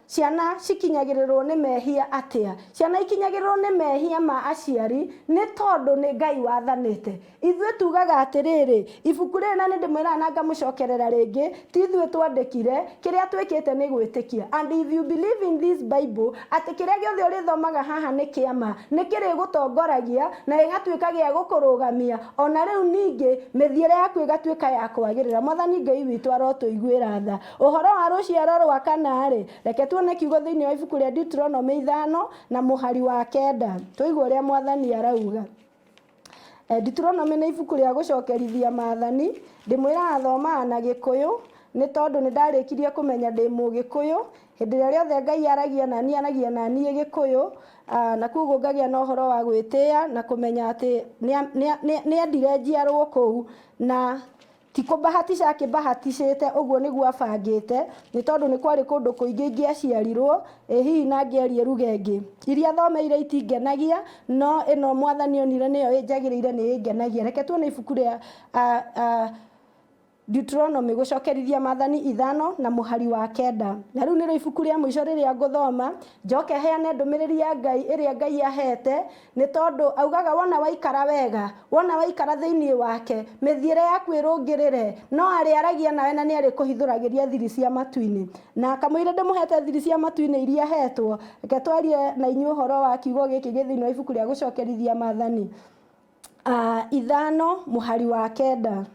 ciana cikinyagĩrĩrwo nĩ mehia atĩa? Ciana ikinyagĩrĩrwo nĩ mehia ma aciari nĩ tondũ nĩ Ngai wathanĩte. Ithuĩ tugaga atĩrĩrĩ, ibuku rĩrĩ na nĩndĩmwĩraga na ngamũcokerera rĩngĩ, ti ithuĩ twandĩkire, kĩrĩa twĩkĩte nĩ gwĩtĩkia. And if you believe in this Bible, atĩ kĩrĩa gĩothe ũrĩthomaga haha nĩ kĩa ma, nĩ kĩrĩgũtongoragia na gĩgatuĩka gĩa gũkũrũgamia, o na rĩu ningĩ mĩthiĩre yaku ĩgatuĩka ya kwagĩrĩra. Mwathani Ngai witũ arotũiguĩra tha. Ũhoro wa rũciaro rwa kana-rĩ, reke tuone kiugo thĩinĩ wa ibuku rĩa Deuteronomy ithano na mũhari wa kenda, tũigue ũrĩa Mwathani arauga. Deuteronomy nĩ ibuku rĩa gũcokerithia maathani, ndĩmwĩraga thomaga na Gĩkũyũ, nĩ tondũ nĩ ndarĩkirie kũmenya ndĩ Mũgĩkũyũ, hĩndĩ ĩrĩa rĩothe Ngai aragia naniĩ aragia naniĩ Gĩkũyũ, na koguo ngagĩa na ũhoro wa gwĩtĩa na kũmenya atĩ nĩ endire njiarwo kũu na Ti kũbahatisha akĩbahaticĩte, ũguo nĩguo abangĩte, nĩ tondũ nĩ kwarĩ kũndũ kũingĩ ingĩaciarirwo, ĩ hihi na angĩaria ruga ĩngĩ. Iria thomeire itingenagia, no ĩno Mwathani onire nĩyo ĩnjagĩrĩire nĩ ĩngenagia. Reke tuone ibuku rĩa Deuteronomy, Gũcokerithia Maathani ithano na mũhari wa kenda. Na rĩu nĩrĩo ibuku rĩa mũico rĩrĩa ngũthoma, njoke heane ndũmĩrĩri ya Ngai ĩrĩa Ngai ahete, Nĩ tondũ augaga wona waikara wega, wona waikara thĩinĩ wake, mĩthiĩre yaku ĩrũngĩrĩre, no arĩaragia nawe na nĩarĩkũhithũragĩria thiri cia matu-inĩ. Na kamũira ndĩmũhete thiri cia matu-inĩ iria hetwo, reke twarie na inyuĩ ũhoro wa kiugo gĩkĩ gĩ thĩinĩ wa ibuku rĩa Gũcokerithia Maathani ithano mũhari wa kenda.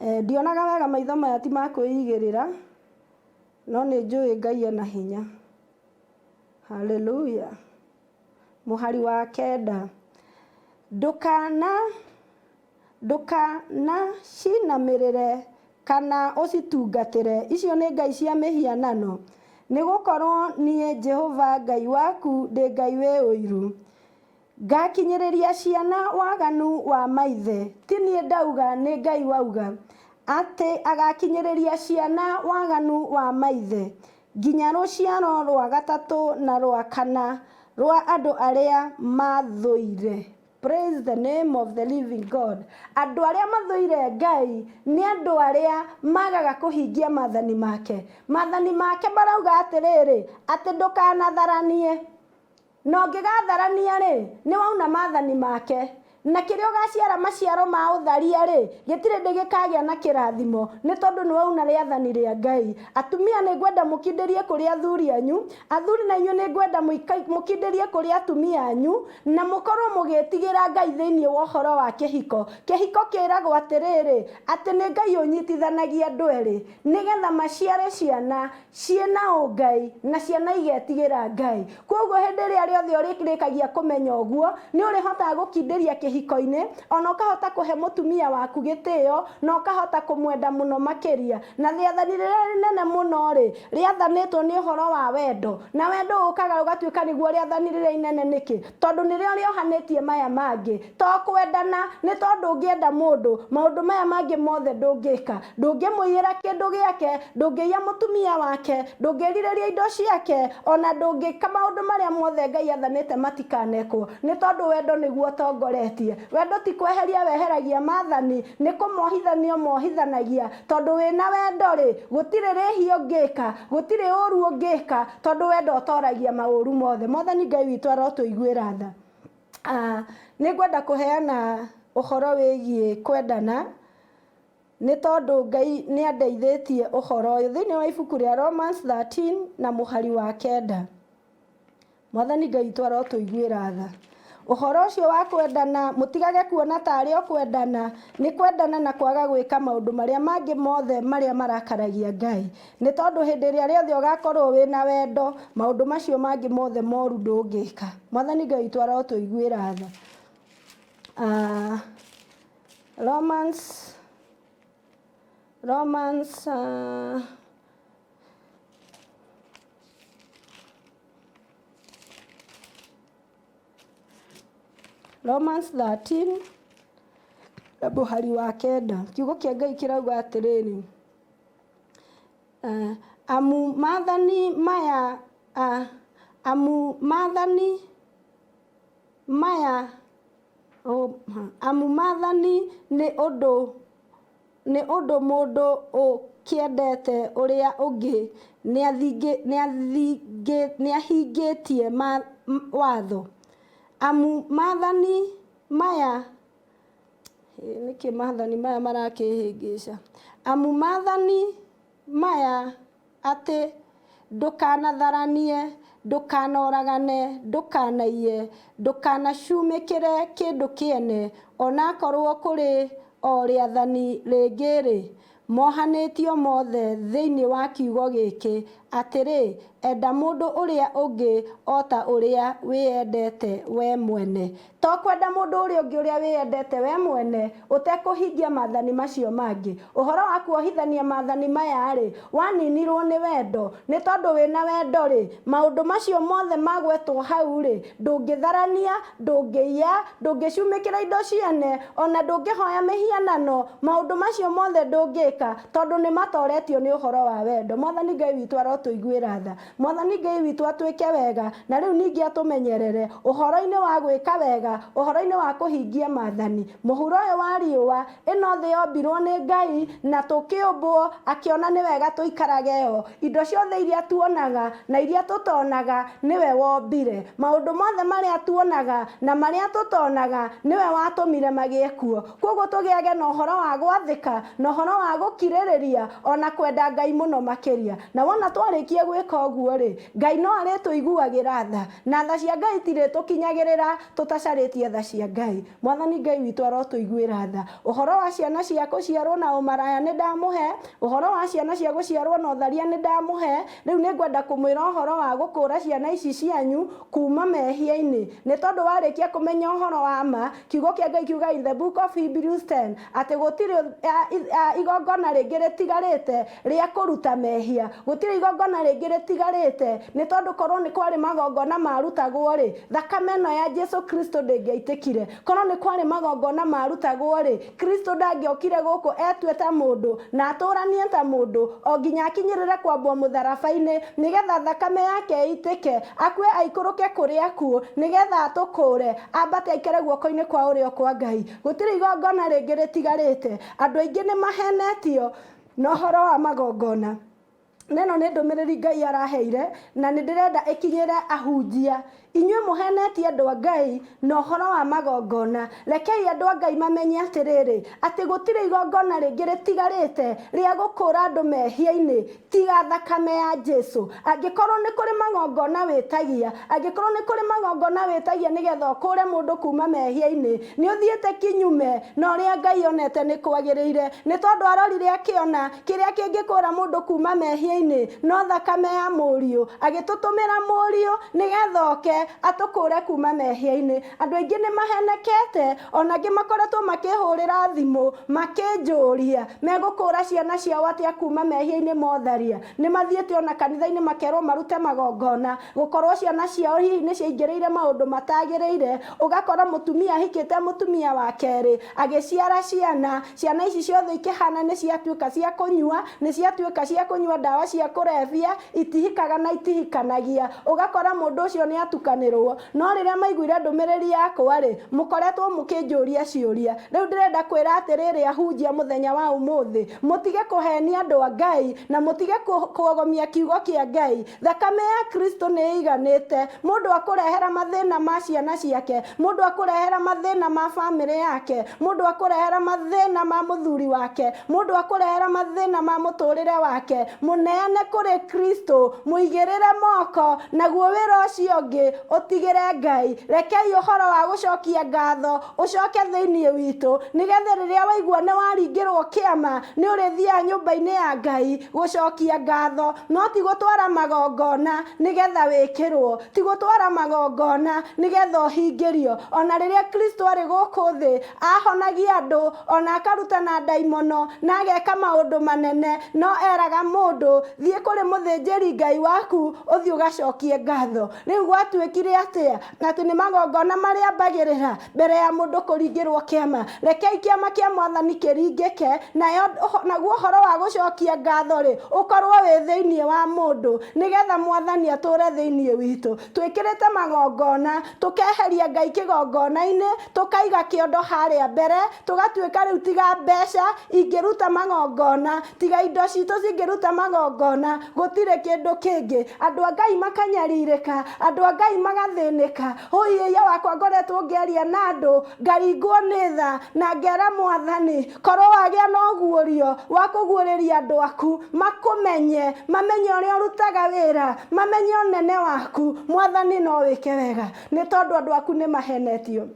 Ndionaga wega maitho maya ti ma kwĩigĩrĩra, no nĩ njũĩ Ngai ena hinya. Hallelujah. Mũhari wa kenda. Ndũkana ndũkanacinamĩrĩre kana ũcitungatĩre, icio nĩ ngai cia mĩhianano, nĩ gũkorũo niĩ Jehova Ngai waku ndĩ Ngai wĩ ũiru, ngakinyĩrĩria ciana waganu wa maithe, ti niĩ ndauga, nĩ Ngai wauga, atĩ agakinyĩrĩria ciana waganu wa maithe, Nginya rũciaro rwa gatatũ na rwa kana rwa andũ arĩa mathũire. Praise the name of the living God. Andũ arĩa mathũire Ngai nĩ andũ arĩa magaga kũhingia maathani make. Maathani make marauga atĩrĩrĩ, atĩ ndũkanatharanie. Na ũngĩgatharania-rĩ, nĩ wauna maathani make. Na kĩrĩa ũgaciara maciaro ma ũtharia-rĩ, gĩtirĩ hĩndĩ gĩkagĩa na kĩrathimo, nĩ tondũ nĩ wauna rĩathani rĩa Ngai. Atumia nĩ ngwenda mũkindĩrie kũrĩ athuri anyu, athuri na inyuĩ nĩ ngwenda mũkindĩrie kũrĩ atumia anyu, na mũkorwo mũgĩtigĩra Ngai thĩinĩ wa ũhoro wa kĩhiko. Kĩhiko kĩragwo atĩrĩrĩ, atĩ nĩ Ngai ũnyitithanagia andũ erĩ, nĩgetha maciare ciana ciĩna ũngai na ciana igetigĩra Ngai. Kwoguo hĩndĩ ĩrĩa rĩothe ũrĩrĩkagia kũmenya ũguo, nĩ ũrĩhotaga gũkindĩria kĩhiko-inĩ, ona ũkahota kũhe mũtumia waku gĩtĩo, na ũkahota kũmwenda mũno makĩria. Na rĩathani rĩrĩa rĩnene mũno-rĩ, rĩathanĩtwo nĩ ũhoro wa wendo. Na wendo ũkaga ũgatuĩka nĩguo rĩathani rĩrĩa inene nĩkĩ? Tondũ nĩrĩo rĩohanĩtie maya mangĩ. To kwendana, nĩ tondũ ũngĩenda mũndũ, maũndũ maya mangĩ mothe ndũngĩka. Ndũngĩmũiyĩra kĩndũ gĩake, ndũngĩiya mũtumia wake, ndũngĩrirĩria indo ciake, ona ndũngĩka maũndũ marĩa mothe Ngai athanĩte matikanekwo, nĩ tondũ wendo nĩguo ũtongoretie. Wendo ti kweheria weheragia maathani, nĩ kũmohithania ũmohithanagia, tondũ wĩna wendo-rĩ, gũtirĩ rĩhia ũngĩka, gũtirĩ ũru ũngĩka, tondũ wendo ũtoragia maũru mothe. Mwathani Ngai witũ arotũiguĩra tha. Nĩ ngwenda kũheana ũhoro wĩgiĩ kwendana, nĩ tondũ Ngai nĩ andeithĩtie ũhoro ũyũ. Thĩinĩ wa ibuku rĩa Romans 13 na mũhari wa kenda. Mwathani Ngai witũ arotũiguĩra tha. Ũhoro ũcio wa kwendana, mũtigage kuona ta arĩ o kwendana, nĩ kwendana na kwaga gwĩka maũndũ marĩa mangĩ mothe marĩa marakaragia Ngai. Nĩ tondũ hĩndĩ ĩrĩa rĩothe ũgakorwo wĩ na wendo, maũndũ macio mangĩ mothe moru ndũngĩka. Mwathani Ngai witũ arotũiguĩra tha. Romans, Romans, Romans 13 na mũhari wa kenda. Kiugo kĩa Ngai kĩrauga atĩrĩrĩ, amu maathani maya, amu maathani maya, amu maathani nĩ ũndũ Nĩ ũndũ mũndũ ũkĩendete ũrĩa ũngĩ nĩahingĩtie watho. Amu maathani maya, nĩkĩ maathani maya marakĩhĩngĩca? Amu maathani maya atĩ, Ndũkanatharanie, ndũkanoragane, ndũkanaiye, ndũkanacumĩkĩre kĩndũ kĩene, o na akorũo kũrĩ o rĩathani rĩngĩ-rĩ, mohanĩtio mothe thĩinĩ wa kiugo gĩkĩ, atĩrĩ, Enda mũndũ ũrĩa ũngĩ o ta ũrĩa wĩendete wee mwene. To kwenda mũndũ ũrĩa ũngĩ ũrĩa wĩyendete wee mwene, ũtekũhingia maathani macio mangĩ. Ũhoro wa kuohithania maathani maya-rĩ, waninirwo nĩ wendo. Nĩ tondũ wĩna wendo-rĩ, maũndũ macio mothe magwetwo hau-rĩ, ndũngĩtharania, ndũngĩiya, ndũngĩcumĩkĩra indo ciene, o na ndũngĩhoya mĩhianano, maũndũ macio mothe ndũngĩka, tondũ nĩmatoretio nĩ ũhoro wa wendo. Mwathani Ngai witũ arotũiguĩra tha. Mwathani Ngai witũ atwĩke wega, na rĩu ningĩ atũmenyerere, ũhoro-inĩ wa gwĩka wega, ũhoro-inĩ wa kũhingia maathani. Mũhuro ũyũ wa riũa, ĩno thĩ yombirwo nĩ Ngai, na tũkĩũmbwo, akĩona nĩ wega tũikarage yo. Indo ciothe iria tuonaga, na iria tũtonaga, nĩwe wombire. Maũndũ mothe marĩa tuonaga, na marĩa tũtonaga, nĩwe watũmire magĩe kuo. Kwoguo tũgĩage na ũhoro wa gwathĩka, na ũhoro wa gũkirĩrĩria, o na kwenda Ngai mũno makĩria. Na wona twarĩkia gwĩka ũguo-rĩ, Ngai no arĩtũiguagĩra tha, na tha cia Ngai itirĩtũkinyagĩrĩra tũtacarĩtie tha cia Ngai. Mwathani Ngai witũ arotũiguĩra tha. Ũhoro wa ciana cia kũciarwo na ũmaraya nĩndamũhe, ũhoro wa ciana cia gũciarwo na ũtharia nĩndamũhe, rĩu nĩngwenda kũmwĩra ũhoro wa gũkũũra ciana ici cianyu kuma mehia-inĩ. Nĩ tondũ warĩkia kũmenya ũhoro wa ma, Kiugo kĩa Ngai kiugaga in the book of Hebrews 10 atĩ gũtirĩ igongona rĩngĩ rĩtigarĩte rĩa kũruta mehia. Gũtirĩ igongona rĩngĩ rĩtigarĩte, nĩ tondũ korwo nĩ kwarĩ magongona marutagwo-rĩ, thakame ĩno ya Jesu Kristo ndĩngĩaitĩkire. Korwo nĩ kwarĩ magongona marutagwo-rĩ, Kristo ndangĩokire gũkũ etue ta mũndũ, na atũranie ta mũndũ, o nginya akinyĩrĩre kwambwo mũtharaba-inĩ, nĩgetha thakame yake ĩitĩke, akue aikũrũke kũrĩ akuũ, nĩgetha atũkũũre, ambate aikare guoko-inĩ kwa ũrĩo kwa Ngai. Gũtirĩ igongona rĩngĩ rĩtigarĩte. Andũ aingĩ nĩ mahenetio na ũhoro wa magongona. Na ĩno nĩ ndũmĩrĩri Ngai araheire na nĩ ndĩrenda ĩkinyĩre ahunjia. Inyuĩ mũhenetie andũ a Ngai na ũhoro wa magongona. Rekei andũ a Ngai mamenye atĩrĩrĩ, atĩ gũtirĩ igongona rĩngĩ rĩtigarĩte rĩa gũkũũra andũ mehia-inĩ tiga thakame ya Jesu. Angĩkorwo nĩ kũrĩ magongona wĩtagia, angĩkorwo nĩ kũrĩ magongona wĩtagia nĩgetha ũkũũre mũndũ kuma mehia-inĩ, nĩ ũthiĩte kinyume na ũrĩa Ngai onete nĩ kwagĩrĩire. Nĩ tondũ arorire akĩona kĩrĩa kĩngĩkũũra mũndũ kuma mehia-inĩ no thakame ya Mũriũ. Agĩtũtũmĩra Mũriũ nĩgetha oke atũkũũre kuma mehia-inĩ. Andũ aingĩ nĩ mahenekete, ona angĩ makoretwo makĩhũrĩra thimũ makĩnjũria megũkũũra ciana ciao atĩa kuma mehia-inĩ ma ũtharia. Nĩ mathiĩte ona kanitha-inĩ makerwo marute magongona, gũkorwo ciana ciao hihi nĩ ciaingĩrĩire maũndũ matagĩrĩire. Ũgakora mũtumia ahikĩte mũtumia wa kerĩ, agĩciara ciana, ciana ici ciothe ikĩhana nĩ ciatuĩka cia kũnyua, nĩ ciatuĩka cia kũnyua ndawa cia kũrebia, itihikaga na itihikanagia. Ũgakora mũndũ ũcio nĩ atukanĩrwo. No rĩrĩa maiguire ndũmĩrĩri yakwa-rĩ, mũkoretwo mũkĩnjũria ciũria. Rĩu ndĩrenda kwĩra atĩrĩrĩ ahunjia mũthenya wa ũmũthĩ, mũtige kũhenia andũ a Ngai, na mũtige kuogomia kiugo kĩa Ngai. Thakame ya Kristo nĩ ĩiganĩte. Mũndũ akũrehera mathĩna ma ciana ciake, mũndũ akũrehera mathĩna ma famĩlĩ yake, mũndũ akũrehera mathĩna ma mũthuri wake, mũndũ akũrehera mathĩna ma mũtũrĩre wake, mũneane kũrĩ Kristo, mũigĩrĩre moko, naguo wĩra ũcio ũngĩ ũtigĩre Ngai. Rekei ũhoro wa gũcokia ngatho ũcoke thĩinĩ witũ, nĩgetha rĩrĩa waigua nĩ waringĩrwo kĩama, nĩ ũrĩthiaga nyũmba-inĩ ya Ngai gũcokia ngatho, no ti gũtwara magongona nĩgetha wĩkĩrwo, ti gũtwara magongona nĩgetha ũhingĩrio. Ona rĩrĩa Kristo arĩ gũkũ thĩ, ahonagia andũ, ona akarutana ndaimono, na ageka maũndũ manene, no eraga mũndũ, thiĩ kũrĩ mũthĩnjĩri Ngai waku, ũthiĩ ũgacokie ngatho. Rĩu gwatuĩkire atĩa? Atĩ nĩ magongona marĩambagĩrĩra mbere ya mũndũ kũringĩrwo kĩama. Rekei kĩama kĩa Mwathani kĩringĩke, nayo, naguo ũhoro wa gũcokia ngatho-rĩ, ũkorwo wĩ thĩinĩ wa mũndũ, nĩgetha Mwathani atũre thĩinĩ witũ. Twĩkĩrĩte magongona, tũkeheria Ngai kĩgongona-inĩ, tũkaiga kĩondo harĩa mbere, tũgatuĩka rĩu tiga mbeca ingĩruta magongona, tiga indo citũ cingĩruta magongona, gũtirĩ kĩndũ kĩngĩ. Andũ a Ngai makanyarirĩka, andũ a Ngai magathĩnĩka. Hũi-ĩiya wakwa ngoretwo ngĩaria na andũ, ngaringwo nĩ tha, na ngera Mwathani, korwo wagĩa na ũguũrio wa kũguũrĩria andũ aku, makũmenye, mamenye ũrĩa ũrutaga wĩra, mamenye ũnene waku, Mwathani no wĩke wega. Nĩ tondũ andũ aku nĩ mahenetio.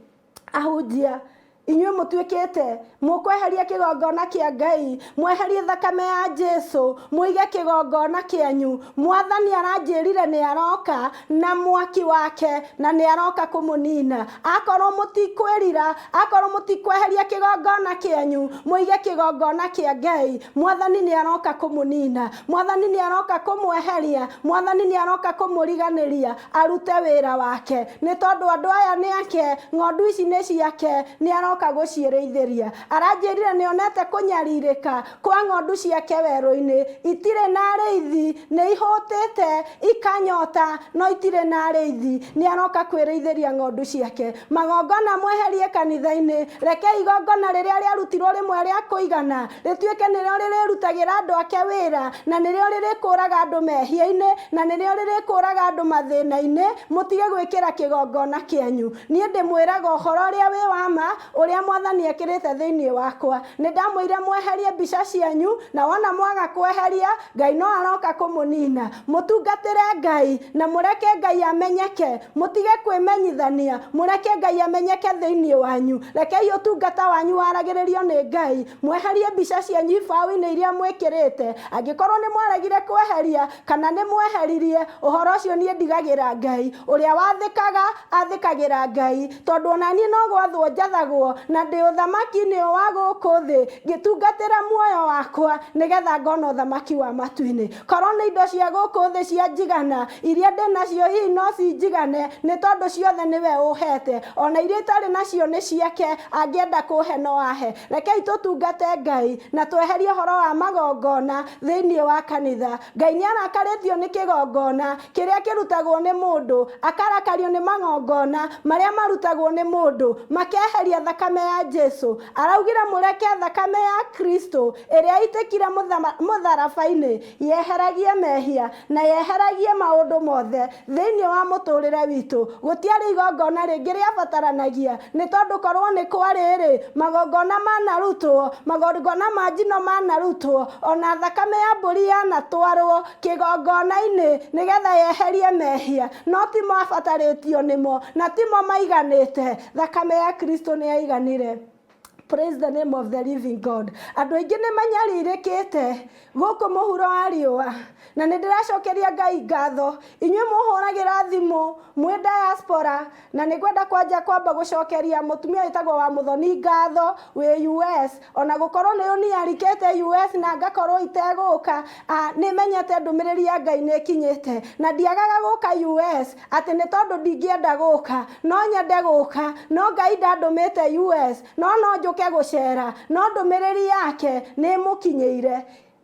Ahunjia, inyuĩ mũtuĩkĩte mũkweheria kĩgongona kĩa Ngai, mweherie thakame ya Jesu, mũige kĩgongona kĩanyu. Mwathani aranjĩrire nĩ aroka na mwaki wake na nĩ aroka kũmũnina. Akorwo mũtikwĩrira, akorwo mũtikweheria kĩgongona kĩanyu, mũige kĩgongona kĩa Ngai, Mwathani nĩ aroka kũmũnina. Mwathani nĩ aroka kũmweheria. Mwathani nĩ aroka kũmũriganĩria arute wĩra wake. Nĩ tondũ andũ aya nĩ ake, ng'ondu ici nĩ ciake, nĩ aroka gũciĩrĩithĩria. Aranjĩrire nĩ onete kũnyarirĩka kwa ng'ondu ciake werũ-inĩ. Itirĩ na arĩithi, nĩ ihũtĩte, ikanyota, no itirĩ na arĩithi. Nĩ aroka kwĩrĩithĩria ng'ondu ciake. Magongona mweherie kanitha-inĩ. Rekei igongona rĩrĩa rĩarutirwo rĩmwe rĩa kũigana rĩtuĩke nĩrĩo rĩrĩrutagĩra andũ ake wĩra, na nĩrĩo rĩrĩkũũraga andũ mehia-inĩ, na nĩrĩo rĩrĩkũũraga andũ mathĩna-inĩ, mũtige gwĩkĩra kĩgongona kĩanyu. Niĩ ndĩmwĩraga ũhoro ũrĩa wĩ wa ma, ũrĩa Mwathani ekĩrĩte thĩinĩ wakwa. Nĩndamwĩrire mweherie mbica cianyu, na wona mwaga kweheria, Ngai no aroka kũmũnina. Mũtungatĩre Ngai, na mũreke Ngai amenyeke. Mũtige kwĩmenyithania, mũreke Ngai amenyeke thĩinĩ wanyu. Rekei ũtungata wanyu waragĩrĩrio nĩ Ngai. Mweherie mbica cianyu ibaũ-inĩ iria mwĩkĩrĩte. Angĩkorwo nĩ mwaregire kweheria, kana nĩ mweheririe, ũhoro ũcio niĩ ndigagĩra Ngai. Ũrĩa wathĩkaga, athĩkagĩra Ngai. Tondũ o na niĩ no gwathwo njathagwo, na ndĩ ũthamaki-inĩ ũyũ wa gũkũ thĩ, ngĩtungatĩra muoyo wakwa, nĩ getha ngona ũthamaki wa matu-inĩ. Korwo nĩ indo cia gũkũ thĩ cianjigana, iria ndĩ nacio hihi no cinjigane, nĩ tondũ ciothe nĩwe ũhete. O na iria itarĩ nacio nĩ ciake, angĩenda kũhe no ahe. Rekei tũtungate Ngai, na tweherie ũhoro wa magongona thĩinĩ wa kanitha. Ngai nĩ arakarĩtio nĩ kĩgongona kĩrĩa kĩrutagwo nĩ mũndũ, akarakario nĩ magongona marĩa marutagwo nĩ mũndũ, makeheria thakame. thakame ya Jesu. Araugire mũreke thakame ya Kristo ĩrĩa ĩitĩkire mũtharaba-inĩ yeheragie mehia na yeheragie maũndũ mothe thĩinĩ wa mũtũrĩre witũ. Gũtiarĩ igongona rĩngĩ rĩabataranagia, nĩ tondũ korwo nĩ kwarĩ-rĩ, magongona manarutwo, magongona ma njino manarutwo, ona thakame ya mbũri yanatwarwo kĩgongona-inĩ nĩgetha yeherie mehia, no timo abatarĩtio nĩmo, na timo maiganĩte. Thakame ya Kristo nĩ yaiganire. Praise the name of the living God. Andũ aingĩ nĩ manyarirĩkĩte gũkũ mũhuro wa riũa, na nĩ ndĩracokeria Ngai ngatho. Inyuĩ mũhũragĩra thimũ mwĩ diaspora, na nĩ ngwenda kwanja kwamba gũcokeria mũtumia wĩtagwo wa Mũthoni ngatho wĩ US, ona gũkorwo nĩ ũniarikĩte US na ngakorwo itegũka, nĩ menyete ndũmĩrĩri ya Ngai nĩ ĩkinyĩte, na ndiagaga gũka US atĩ nĩ tondũ ndingĩenda gũka, no nyende gũka, no Ngai ndandũmĩte US, no no njũke gũcera, no ndũmĩrĩri yake nĩ ĩmũkinyĩire.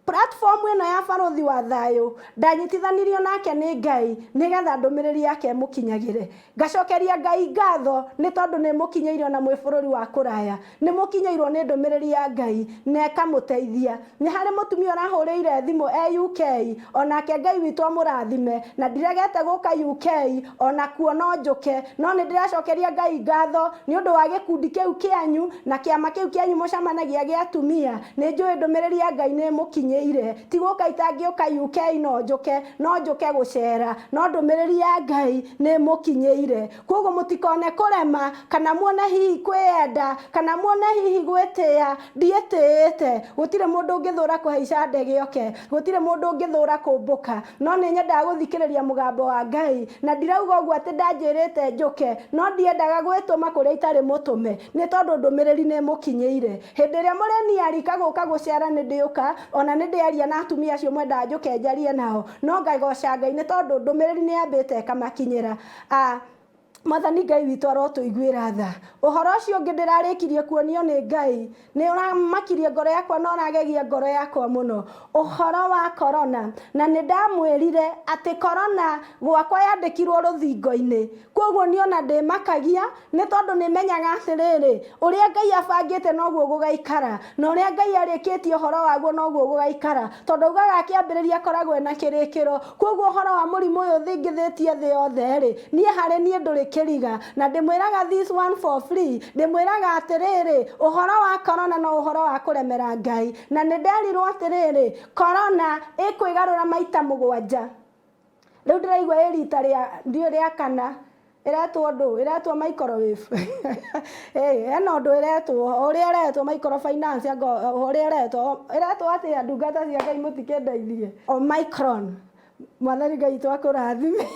Platform ĩno ya Barũthi wa Thayũ ndanyitithanirio nake nĩ Ngai nĩgetha ndũmĩrĩri yake ĩmũkinyagĩre. Ngacokeria Ngai ngatho nĩ tondũ nĩ mũkinyĩire ona mwĩ bũrũri wa kũraya, nĩ mũkinyĩirwo nĩ ndũmĩrĩri ya Ngai na ĩkamũteithia. Nĩ harĩ mũtumia ũrahũrĩire thimũ e UK, onake Ngai witũ amũrathime, na ndiregete gũka UK ona kuo no njũke, no nĩ ndĩracokeria Ngai ngatho nĩ ũndũ wa gĩkundi kĩu kĩanyu na kĩama kĩu kĩanyu mũcemanagia gĩa atumia. Nĩ njũĩ ndũmĩrĩri ya Ngai nĩ ĩmũkinyĩire. Ti gũka itangĩũka UK no njũke, no njũke gũcera, no ndũmĩrĩri ya Ngai nĩ ĩmũkinyĩire. Koguo mũtikone kũrema kana muone hihi kwĩyenda kana muone hihi gwĩtĩĩa. Ndiĩtĩĩte. Gũtirĩ mũndũ ũngĩthũra kũhaica ndege oke, gũtirĩ mũndũ ũngĩthũra kũmbũka, no nĩ nyendaga gũthikĩrĩria mũgambo wa Ngai, na ndirauga ũguo atĩ ndanjĩrĩte njũke, no ndiendaga gwĩtũma kũrĩa itarĩ mũtũme, nĩ tondũ ndũmĩrĩri nĩ ĩmũkinyĩire. Hĩndĩ ĩrĩa mũrĩniarika gũka gũcera nĩ ndĩũka, ona nĩ ndĩaria na atumia acio mwendaga njũke njarie nao, no ngagoca Ngai nĩ tondũ ndũmĩrĩri nĩ yambĩte ĩkamakinyĩra. Mwathani Ngai witũ arotũiguĩra tha. Ũhoro ũcio ũngĩ ndĩrarĩkirie kuonio nĩ Ngai nĩ ũramakirie ngoro yakwa na ũragegia ngoro yakwa mũno, ũhoro wa corona. Na nĩ ndamwĩrire atĩ corona gwakwa yandĩkirwo rũthingo-inĩ, koguo niĩ ona ndĩmakagia nĩ tondũ nĩ menyaga atĩrĩrĩ, ũrĩa Ngai abangĩte noguo gũgaikara, na ũrĩa Ngai arĩkĩtie ũhoro waguo noguo gũgaikara, tondũ augaga akĩambĩrĩria akoragwo ena kĩrĩkĩro. Koguo ũhoro wa mũrimũ ũyũ ũthingithĩtie thĩ yothe rĩ, niĩ harĩ niĩ ndũrĩ kĩriga, na ndĩmwĩraga this one for free, ndĩmwĩraga atĩrĩrĩ, ũhoro wa corona no ũhoro wa kũremera Ngai. Na nĩ nderirwo atĩrĩrĩ, corona ĩkwĩgarũra maita 7. Rĩu ndĩraigua ĩ rita rĩa ndiũĩ rĩa kana, ĩretwo ndũ, ĩretwo microwave. Hena ũndũ ĩretwo, ũrĩa ĩretwo microfinance, anga ũrĩa ĩretwo, ĩretwo atĩa ndungata cia Ngai mũtikĩndeithie. Omicron. Mwathani Ngai witũ akũrathime.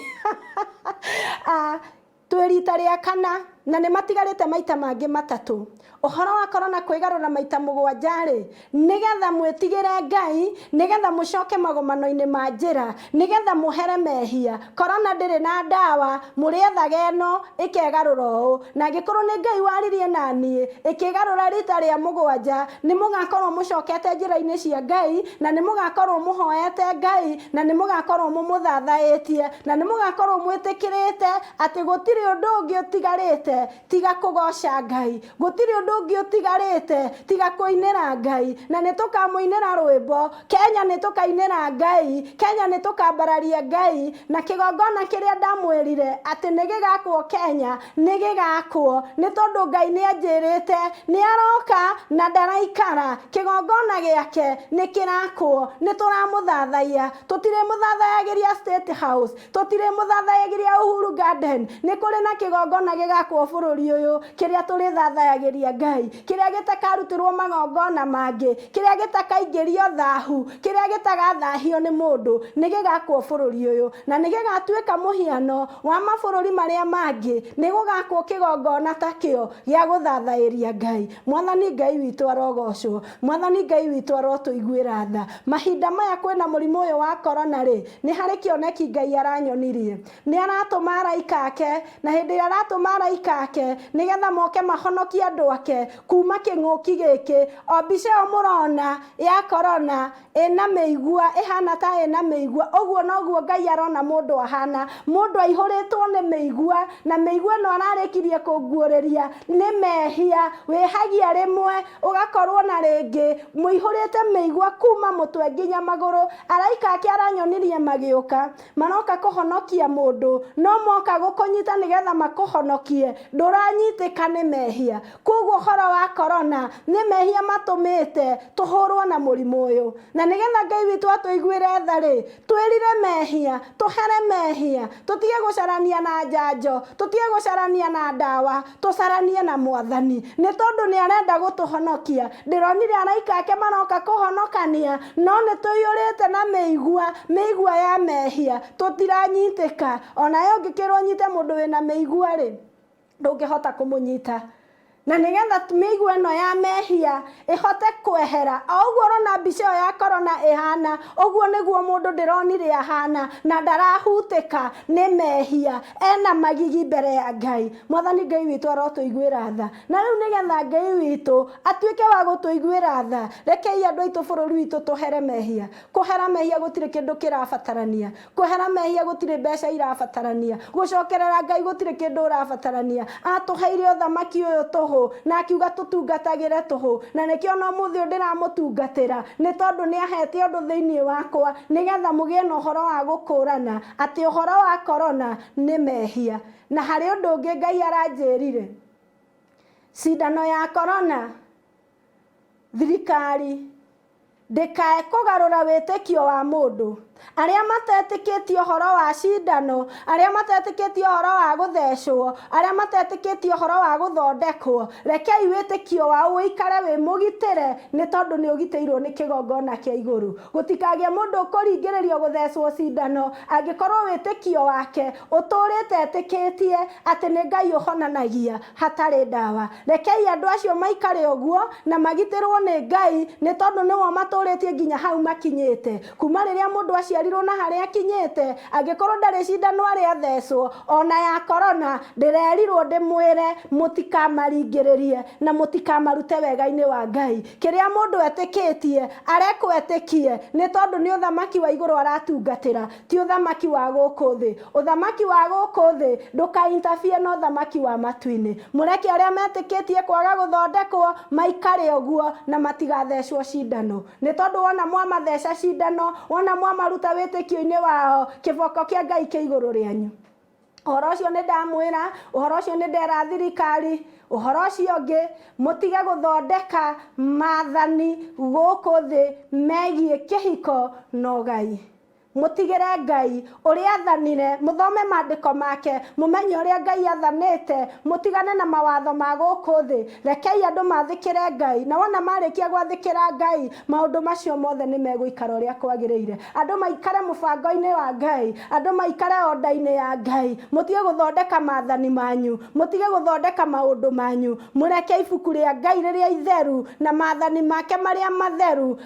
Twĩ rita rĩa kana, na nĩ matigarĩte maita mangĩ 3. Ũhoro wa corona kwĩgarũra maita 7 rĩ, nĩgetha mwĩtigĩre Ngai, nĩgetha mũcoke magomano-inĩ ma njĩra, nĩgetha mũhere mehia. Corona ndĩrĩ na ndawa, mũrĩethaga ĩno ĩkegarũra ũũ. Na angĩkorwo nĩ Ngai waririe na niĩ, ĩkĩgarũra rita rĩa 7, nĩ mũgakorwo mũcokete njĩra-inĩ cia Ngai, na nĩ mũgakorwo mũhoete Ngai, na nĩ mũgakorwo mũmũthathaĩtie, na nĩ mũgakorwo mwĩtĩkĩrĩte atĩ gũtirĩ ũndũ ũngĩ ũtigarĩte tiga kũgoca Ngai, gũtirĩ ũndũ ũngĩ ũtigarĩte tiga kũinĩra Ngai, na nĩ tũkamũinĩra rwĩmbo. Kenya nĩ tũkainĩra Ngai, Kenya nĩ tũkambararia Ngai, na kĩgongona kĩrĩa ndamwĩrire atĩ nĩ gĩgakwo Kenya nĩ gĩgakwo, nĩ tondũ Ngai nĩ anjĩrĩte nĩ aroka na ndaraikara. Kĩgongona gĩake nĩ kĩrakwo, nĩ tũramũthathaiya. Tũtirĩmũthathayagĩria State House, tũtirĩmũthathayagĩria Uhuru Garden. Nĩ kũrĩ na kĩgongona gĩgakwo bũrũri ũyũ kĩrĩa tũrĩthathayagĩria Ngai, kĩrĩa gĩtakarutĩrwo magongona mangĩ, kĩrĩa gĩtakaingĩrio thahu, kĩrĩa gĩtagathahio nĩ mũndũ, nĩ gĩgakwo bũrũri ũyũ, na nĩ gĩgatuĩka mũhiano wa mabũrũri marĩa mangĩ. Nĩ gũgakwo kĩgongona ta kĩo gĩa gũthathaĩria Ngai. Mwathani Ngai witũ arogocwo, Mwathani Ngai witũ arotũiguĩra tha. Mahinda maya kwĩna mũrimũ ũyũ wa corona rĩ, nĩ harĩ kĩoneki Ngai aranyonirie. Nĩ aratũma araika araika ake, na hĩndĩ ĩrĩa aratũma araika ake nĩgetha moke mahonokie andũ ake kuma kĩng'ũki gĩkĩ. O mbica ĩyo mũrona ya korona ĩna mĩigua, ĩhana ta ĩna mĩigua, ũguo noguo Ngai arona mũndũ ahana. Mũndũ aihũrĩtwo nĩ mĩigua, na mĩigua ĩno ararĩkirie kũnguũrĩria nĩ mehia. Wĩhagia rĩmwe, ũgakorwo na rĩngĩ, mũihũrĩte mĩigua kuma mũtwe nginya magũrũ. Araika ake aranyonirie magĩũka, maroka kũhonokia mũndũ, no moka gũkũnyita nĩgetha makũhonokie, ndũranyitĩka nĩ mehia. Kwoguo ũhoro wa korona nĩ mehia matũmĩte tũhũrwo na mũrimũ ũyũ. Na nĩgetha Ngai witũ atũiguĩre tha-rĩ, twĩrire mehia, tũhere mehia, tũtige gũcarania na njanjo, tũtige gũcarania na ndawa, tũcaranie na Mwathani. Nĩ tondũ nĩ arenda gũtũhonokia. Ndĩronire araika ake maroka kũhonokania, no nĩ tũiyũrĩte na mĩigua, mĩigua ya mehia, tũtiranyitĩka. Onawe ũngĩkĩrwo ũnyite mũndũ wĩna mĩigua-rĩ, ndũngĩhota kũmũnyita. Na nĩgetha mĩigua ĩno ya mehia ĩhote kwehera, o ũguo ũrona mbica ĩyo ya korona ĩhana, ũguo nĩguo mũndũ ndĩronire ahana, na ndarahutĩka nĩ mehia, ena magigi mbere ya Ngai. Mwathani Ngai witũ arotũiguĩra tha. Na rĩu nĩgetha Ngai witũ atuĩke wa gũtũiguĩra tha, rekei andũ aitũ bũrũri witũ tũhere mehia. Kũhera mehia gũtirĩ kĩndũ kĩrabatarania. Kwehera mehia gũtirĩ mbeca irabatarania. Gũcokerera Ngai gũtirĩ kĩndũ ũrabatarania. Atũheire ũthamaki ũyũ tũhũ na akiuga tũtungatagĩre tũhũ. Na nĩkĩo ona ũmũthĩ ũyũ ndĩramũtungatĩra, nĩ tondũ nĩ ahete ũndũ thĩinĩ wakwa nĩgetha mũgĩe na ũhoro wa gũkũrana atĩ ũhoro wa korona nĩ mehia. Na harĩ ũndũ ũngĩ Ngai aranjĩrire, cindano ya korona thirikari Ndĩkae kũgarũra wĩtĩkio wa mũndũ. Arĩa matetĩkĩtie ũhoro wa cindano, arĩa matetĩkĩtie ũhoro wa gũthecwo, arĩa matetĩkĩtie ũhoro wa gũthondekwo, rekei wĩtĩkio wao ũikare wĩ mũgitĩre nĩ tondũ nĩ ũgitĩirwo nĩ kĩgongona kĩa igũrũ. Gũtikagĩe mũndũ ũkũringĩrĩrio gũthecwo cindano angĩkorwo wĩtĩkio wake ũtũrĩte etĩkĩtie atĩ nĩ Ngai ũhonanagia hatarĩ ndawa. Rekei andũ acio maikare ũguo na magitĩrwo nĩ Ngai, nĩ tondũ nĩwe ũmatũũrĩtie nginya hau makinyĩte. Kuuma rĩrĩa mũndũ aciarirwo na harĩa akinyĩte, angĩkorwo ndarĩ cindano arĩ athecwo, o na ya korona, ndĩrerirwo ndĩmwĩre mũtikamaringĩrĩrie na mũtikamarute wega-inĩ wa Ngai. Kĩrĩa mũndũ etĩkĩtie, arekwo etĩkie, nĩ tondũ nĩ ũthamaki wa igũrũ aratungatĩra, ti ũthamaki wa gũkũ thĩ. Ũthamaki wa gũkũ thĩ ndũka interfere na ũthamaki wa matu-inĩ. Mũreke arĩa metĩkĩtie kwaga gũthondekwo maikare ũguo na matigathecwo cindano. Nĩ tondũ wona mwamatheca cindano, wona mwamaruta wĩtĩkio-inĩ wao, kĩboko kĩa Ngai kĩ igũrũ rĩanyu. Ũhoro ũcio nĩ ndamwĩra, ũhoro ũcio nĩ ndera thirikari, ũhoro ũcio ũngĩ, mũtige gũthondeka maathani gũkũ thĩ megiĩ kĩhiko na ũgai. Mũtigĩre Ngai ũrĩa aathanire, mũthome maandĩko make, mũmenye ũrĩa Ngai athanĩte, mũtigane na mawatho ma gũkũ thĩ. Rekei andũ maathĩkĩre Ngai, na wona marĩkia gwathĩkĩra Ngai, maũndũ macio mothe nĩ megũikara ũrĩa kwagĩrĩire. Andũ maikare mũbango-inĩ wa Ngai, andũ maikare order-inĩ ya Ngai. Mũtige gũthondeka maathani manyu, mũtige gũthondeka maũndũ manyu. Mũreke ibuku rĩa Ngai rĩrĩa itheru na maathani make marĩa matheru,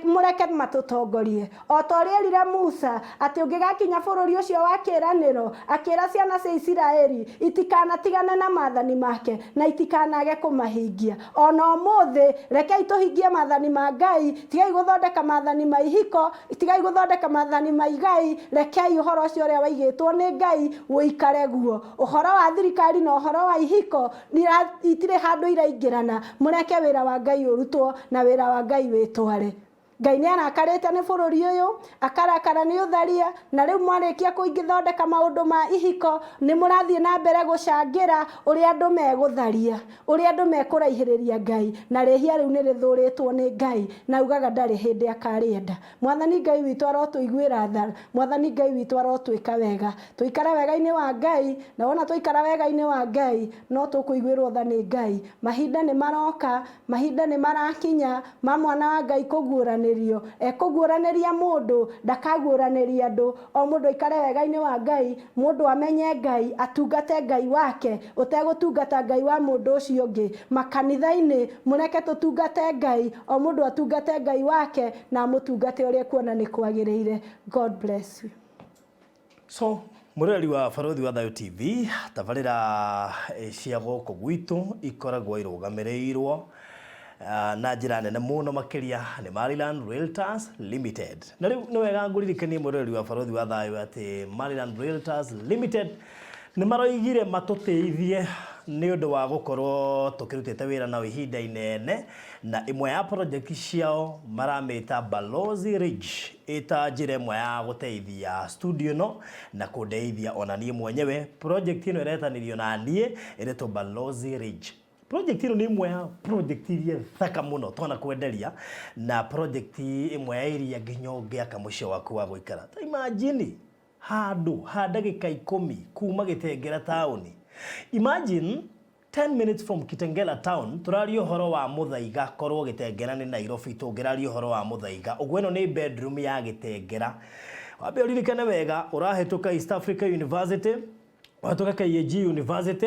mũreke matũtongorie. O ta ũrĩa eerire Musa, atĩ ũngĩgakinya bũrũri ũcio wa kĩĩranĩro, akĩĩra ciana cia Isiraeli itikanatigane na maathani make, na itikanaage kũmahingia. O na ũmũthĩ, rekei tũhingie maathani ma Ngai, tigai gũthondeka maathani ma ihiko, tigai gũthondeka maathani ma igai, rekei ũhoro ũcio ũrĩa waigĩtwo nĩ Ngai ũikare guo. Ũhoro wa thirikari na ũhoro wa ihiko itirĩ handũ iraingĩrana, mũreke wĩra wa Ngai ũrutwo na wĩra wa Ngai wĩtware. Ngai nĩ arakarĩte nĩ bũrũri ũyũ, akarakara nĩ ũtharia, na rĩu mwarĩkia kũingĩthondeka maũndũ ma ihiko, nĩ mũrathiĩ na mbere gũcangĩra ũrĩa andũ megũtharia, ũrĩa andũ mekũraihĩrĩria Ngai, na rĩhia rĩu nĩ rĩthũrĩtwo nĩ Ngai, na augaga ndarĩ hĩndĩ akarĩenda. Mwathani Ngai witũ arotũiguĩra tha, Mwathani Ngai witũ arotwĩka wega, tũikare wega-inĩ wa Ngai, na wona twaikara wega-inĩ wa Ngai, no tũkũiguĩrwo tha nĩ Ngai. Mahinda nĩ maroka Mahinda nĩ marakinya ma Mwana wa Ngai kũguũranĩrio. Ekũguũranĩria mũndũ, ndakaguũranĩria andũ. O mũndũ aikare wega-inĩ wa Ngai, mũndũ amenye Ngai, atungate Ngai wake, ũtegũtungata Ngai wa mũndũ ũcio ũngĩ. Makanitha-inĩ, mũreke tũtungate Ngai, o mũndũ atungate Ngai wake, na amũtungate ũrĩa ekuona nĩ kwagĩrĩire. God bless you. So, Mũroreri wa Barũthi wa Thayũ TV, tabarĩra cia gũkũ gwitũ ikoragwo irũgamĩrĩirwo na njĩra nene mũno makĩria nĩ Maryland Realtors Limited. Na rĩu nĩ wega ngũririkanie mũroreri wa Barũthi wa Thayũ atĩ Maryland Realtors Limited nĩ maroigire matũtĩithie nĩ ũndũ wa gũkorwo tũkĩrutĩte wĩra nao ihinda inene, na ĩmwe ya project ciao maramĩta Balozi Ridge ĩta njĩra ĩmwe ya gũteithia studio ĩno na kũndeithia ona niĩ mwenyewe. Project ĩno ĩretanĩrio na niĩ ĩretwo Balozi Ridge. Project ĩno nĩ ĩmwe ya project iria thaka mũno twanakwenderia, na project ĩmwe ya iria nginya ũngĩaka mũciĩ waku wa gũikara. Ta imagine handũ ha ndagĩka 10 kuma Gĩtengera taũni. Imagine 10 minutes from Kitengela town. Tũraria ũhoro wa Mũthaiga, korwo Gĩtengera nĩ Nairobi tũngĩraria ũhoro wa Mũthaiga. Ũguo ĩno nĩ bedroom ya Gĩtengera. Wambe ũririkane wega, ũrahĩtũka East Africa University, ũhĩtũke KAG University,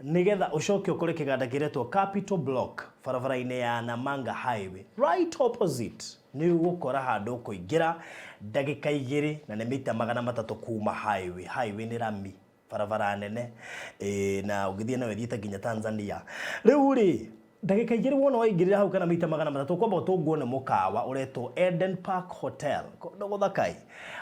nĩgetha ũcoke ũkore kĩganda kĩretwo Capital Block barabara-inĩ ya Namanga Highway. Right opposite nĩ ũgũkora handũ ũkũingĩra ndagĩka 2 na nĩ mita 300 kuma highway. Highway nĩ rami, barabara nene, na ũngĩthiĩ nayo ĩthiĩte nginya Tanzania. Rĩu rĩ, ndagĩka 2 wona waingĩrĩra hau kana mita 300 ũkwamba ũtũngwo nĩ mũkawa ũretwo Eden Park Hotel. Kũndũ gũthaka ĩ.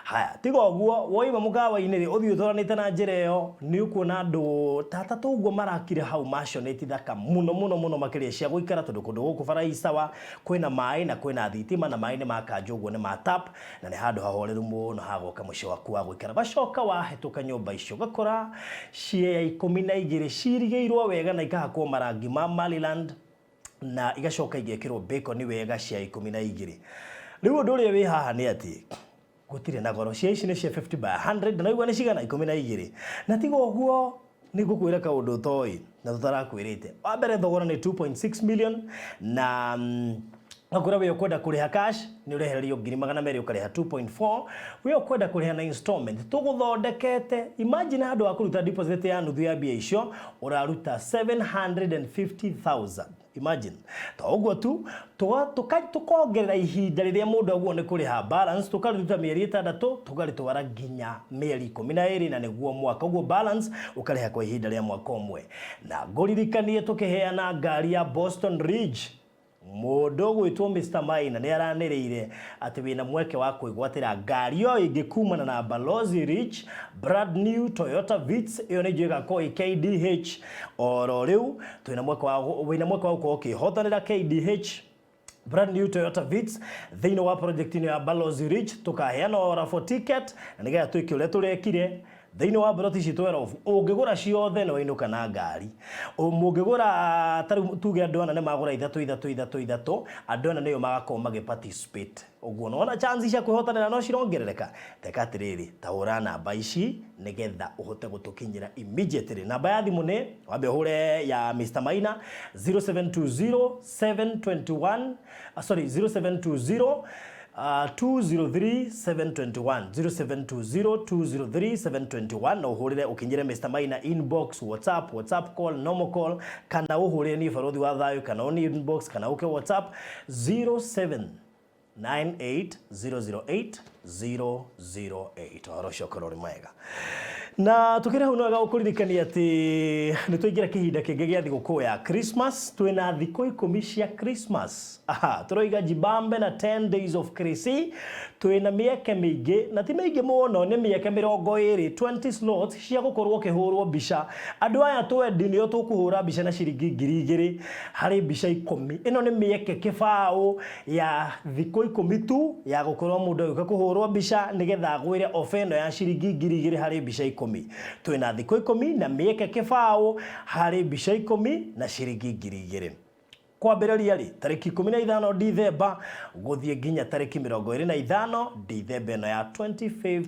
Haya, tiga ũguo, woima mũkawa-inĩ rĩ, ũthiĩ ũtwaranĩte na njĩra ĩyo, nĩ ũkuona andũ ta atatũ ũguo marakire hau maconeti thaka mũno mũno mũno makĩria cia gũikara, tondũ kũndũ gũkũ bara i sawa, kwĩna maĩ na kwĩna thitima, na maĩ nĩ ma kanjũ ũguo nĩ ma tap, na nĩ handũ hahoreru mũno ha gwaka mũciĩ waku wa gũikara. Wacoka wahĩtũka nyũmba icio, ũgakora ciea 12 cirigĩirwo wega na ikahakwo marangi ma Maryland, na igacoka igekĩrwo bacon wega cia 12. Rĩu ũndũ ũrĩa wĩ haha nĩ atĩ gũtirĩ na goro. Cia ici nĩ cia 50 by 100, na igua nĩ cigana? 12. Na tiga ũguo, nĩ ngũkwĩra kaũndũ ũtoĩ na tũtarakwĩrĩte. Wa mbere, thogora nĩ 2.6 million, na ngakwĩra we ũkwenda kũrĩha cash nĩ ũrehererio 200,000 ũkarĩha 2.4. We ũkwenda kũrĩha na installment, tũgũthondekete. Imagine handũ wa kũruta deposit ya nuthu ya mbia icio, ũraruta 750,000. Imagine. To ũguo tu, tũkongerera ihinda rĩrĩa mũndũ aguo nĩ kũrĩha balance, tũkarĩruta mĩeri 6 tũkarĩtwara nginya mĩeri 12, na nĩguo mwaka. Ũguo balance ũkarĩha kwa ihinda rĩa mwaka ũmwe. Na ngũririkanie tũkĩheana ngari ya Boston Ridge, mũndũ ũgwĩtwo Mr. Maina nĩ aranĩrĩire atĩ wĩna mweke wa kwĩgwatĩra ngari o ĩngĩ kumana na Balozi Ridge, brand new Toyota Vitz. Ĩyo nĩ njũĩ ĩgakorwo ĩ KDH oro rĩu. Twĩna mweke wa wĩna mweke wa gũkorwo ũkĩhotanĩra KDH brand new Toyota Vitz thĩinĩ wa project ĩno ya Balozi Ridge. Tũkaheana o raffle ticket na nĩgetha twĩke ũrĩa tũrekire thĩinĩ wa broti ici 12. Ũngĩgũra ciothe nĩ wainũka na ngari. Mũngĩgũra ta rĩu tuge andũ ana nĩ magũra ithatũ ithatũ ithatũ ithatũ, andũ ana nĩo magakorwo magĩ participate. Ũguo nĩwona chance cia kwĩhotanĩra no cirongerereka. Teka atĩrĩrĩ, ta hũra namba ici nĩgetha ũhote gũtũkinyĩra immediately. Namba ya thimũ nĩ wambe ũhũre ya Mr. Maina 0720 721, sorry, 0720 203 721, 0720 203 721, na ũhũrĩre ũkinyĩre Mr. Maina inbox, WhatsApp, WhatsApp call, normal call, kana ũhũrĩre niĩ Barũthi wa Thayũ, kana ũni inbox, kana ũke WhatsApp 07 98008008. Ũhoro ũcio ũkorwo ũrĩ mwega. Na tukĩrĩ hau, no wega gũkũririkania atĩ nĩ twaingĩra kĩhinda kĩngĩ gĩa thigũkũ ya Christmas. Twĩna thikũ 10 cia Christmas. Aha, tũroiga jibambe na 10 days of Chrissy. Twĩna mĩeke mĩingĩ, na ti mĩingĩ mũno, nĩ mĩeke 20, 20 slots cia gũkorwo ũkĩhũrwo mbica. Andũ aya twendi nĩo tũkũhũra mbica na ciringi 2000 harĩ mbica 10. Ĩno nĩ mĩeke kĩbaũ ya thikũ 10 tu ya gũkorwo mũndũ agĩũka kũhũrwo mbica nĩgetha agwĩre ofa ĩno ya ciringi 2000 harĩ mbica 10. Twĩna thikũ 10 na mĩeke kĩbaũ harĩ mbica 10 na ciringi 2000. Kwambĩrĩria rĩ tarĩki 15 Dithemba gũthiĩ nginya tarĩki 25 Dithemba ĩno ya 25th,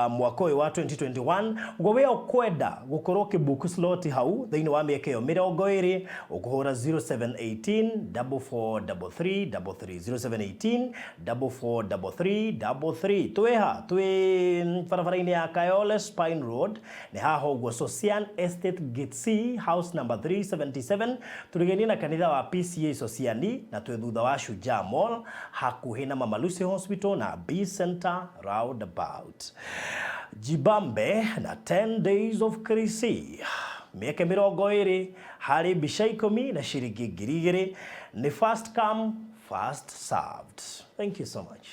mwaka ũyũ wa 2021. Ũguo we ũkwenda gũkorwo ũkĩbook slot hau thĩinĩ wa mĩeke ĩyo 20, ũkũhũra 0718 4433 33, 0718 4433 33. Twĩha twĩ barabara-inĩ ya Kayole Spine Road, nĩ haha ũguo, Sosian Estate Gate C, house number 377, tũrigainie na kanitha. Kanitha wa PCA Sociani na twĩ thutha wa Shujaa Mall hakuhĩ na Mama Lucy Hospital na B Center roundabout. Jibambe na 10 days of Krisi mĩeke 20 harĩ mbica 10 na ciringi 2000 nĩ first come first served. Thank you so much.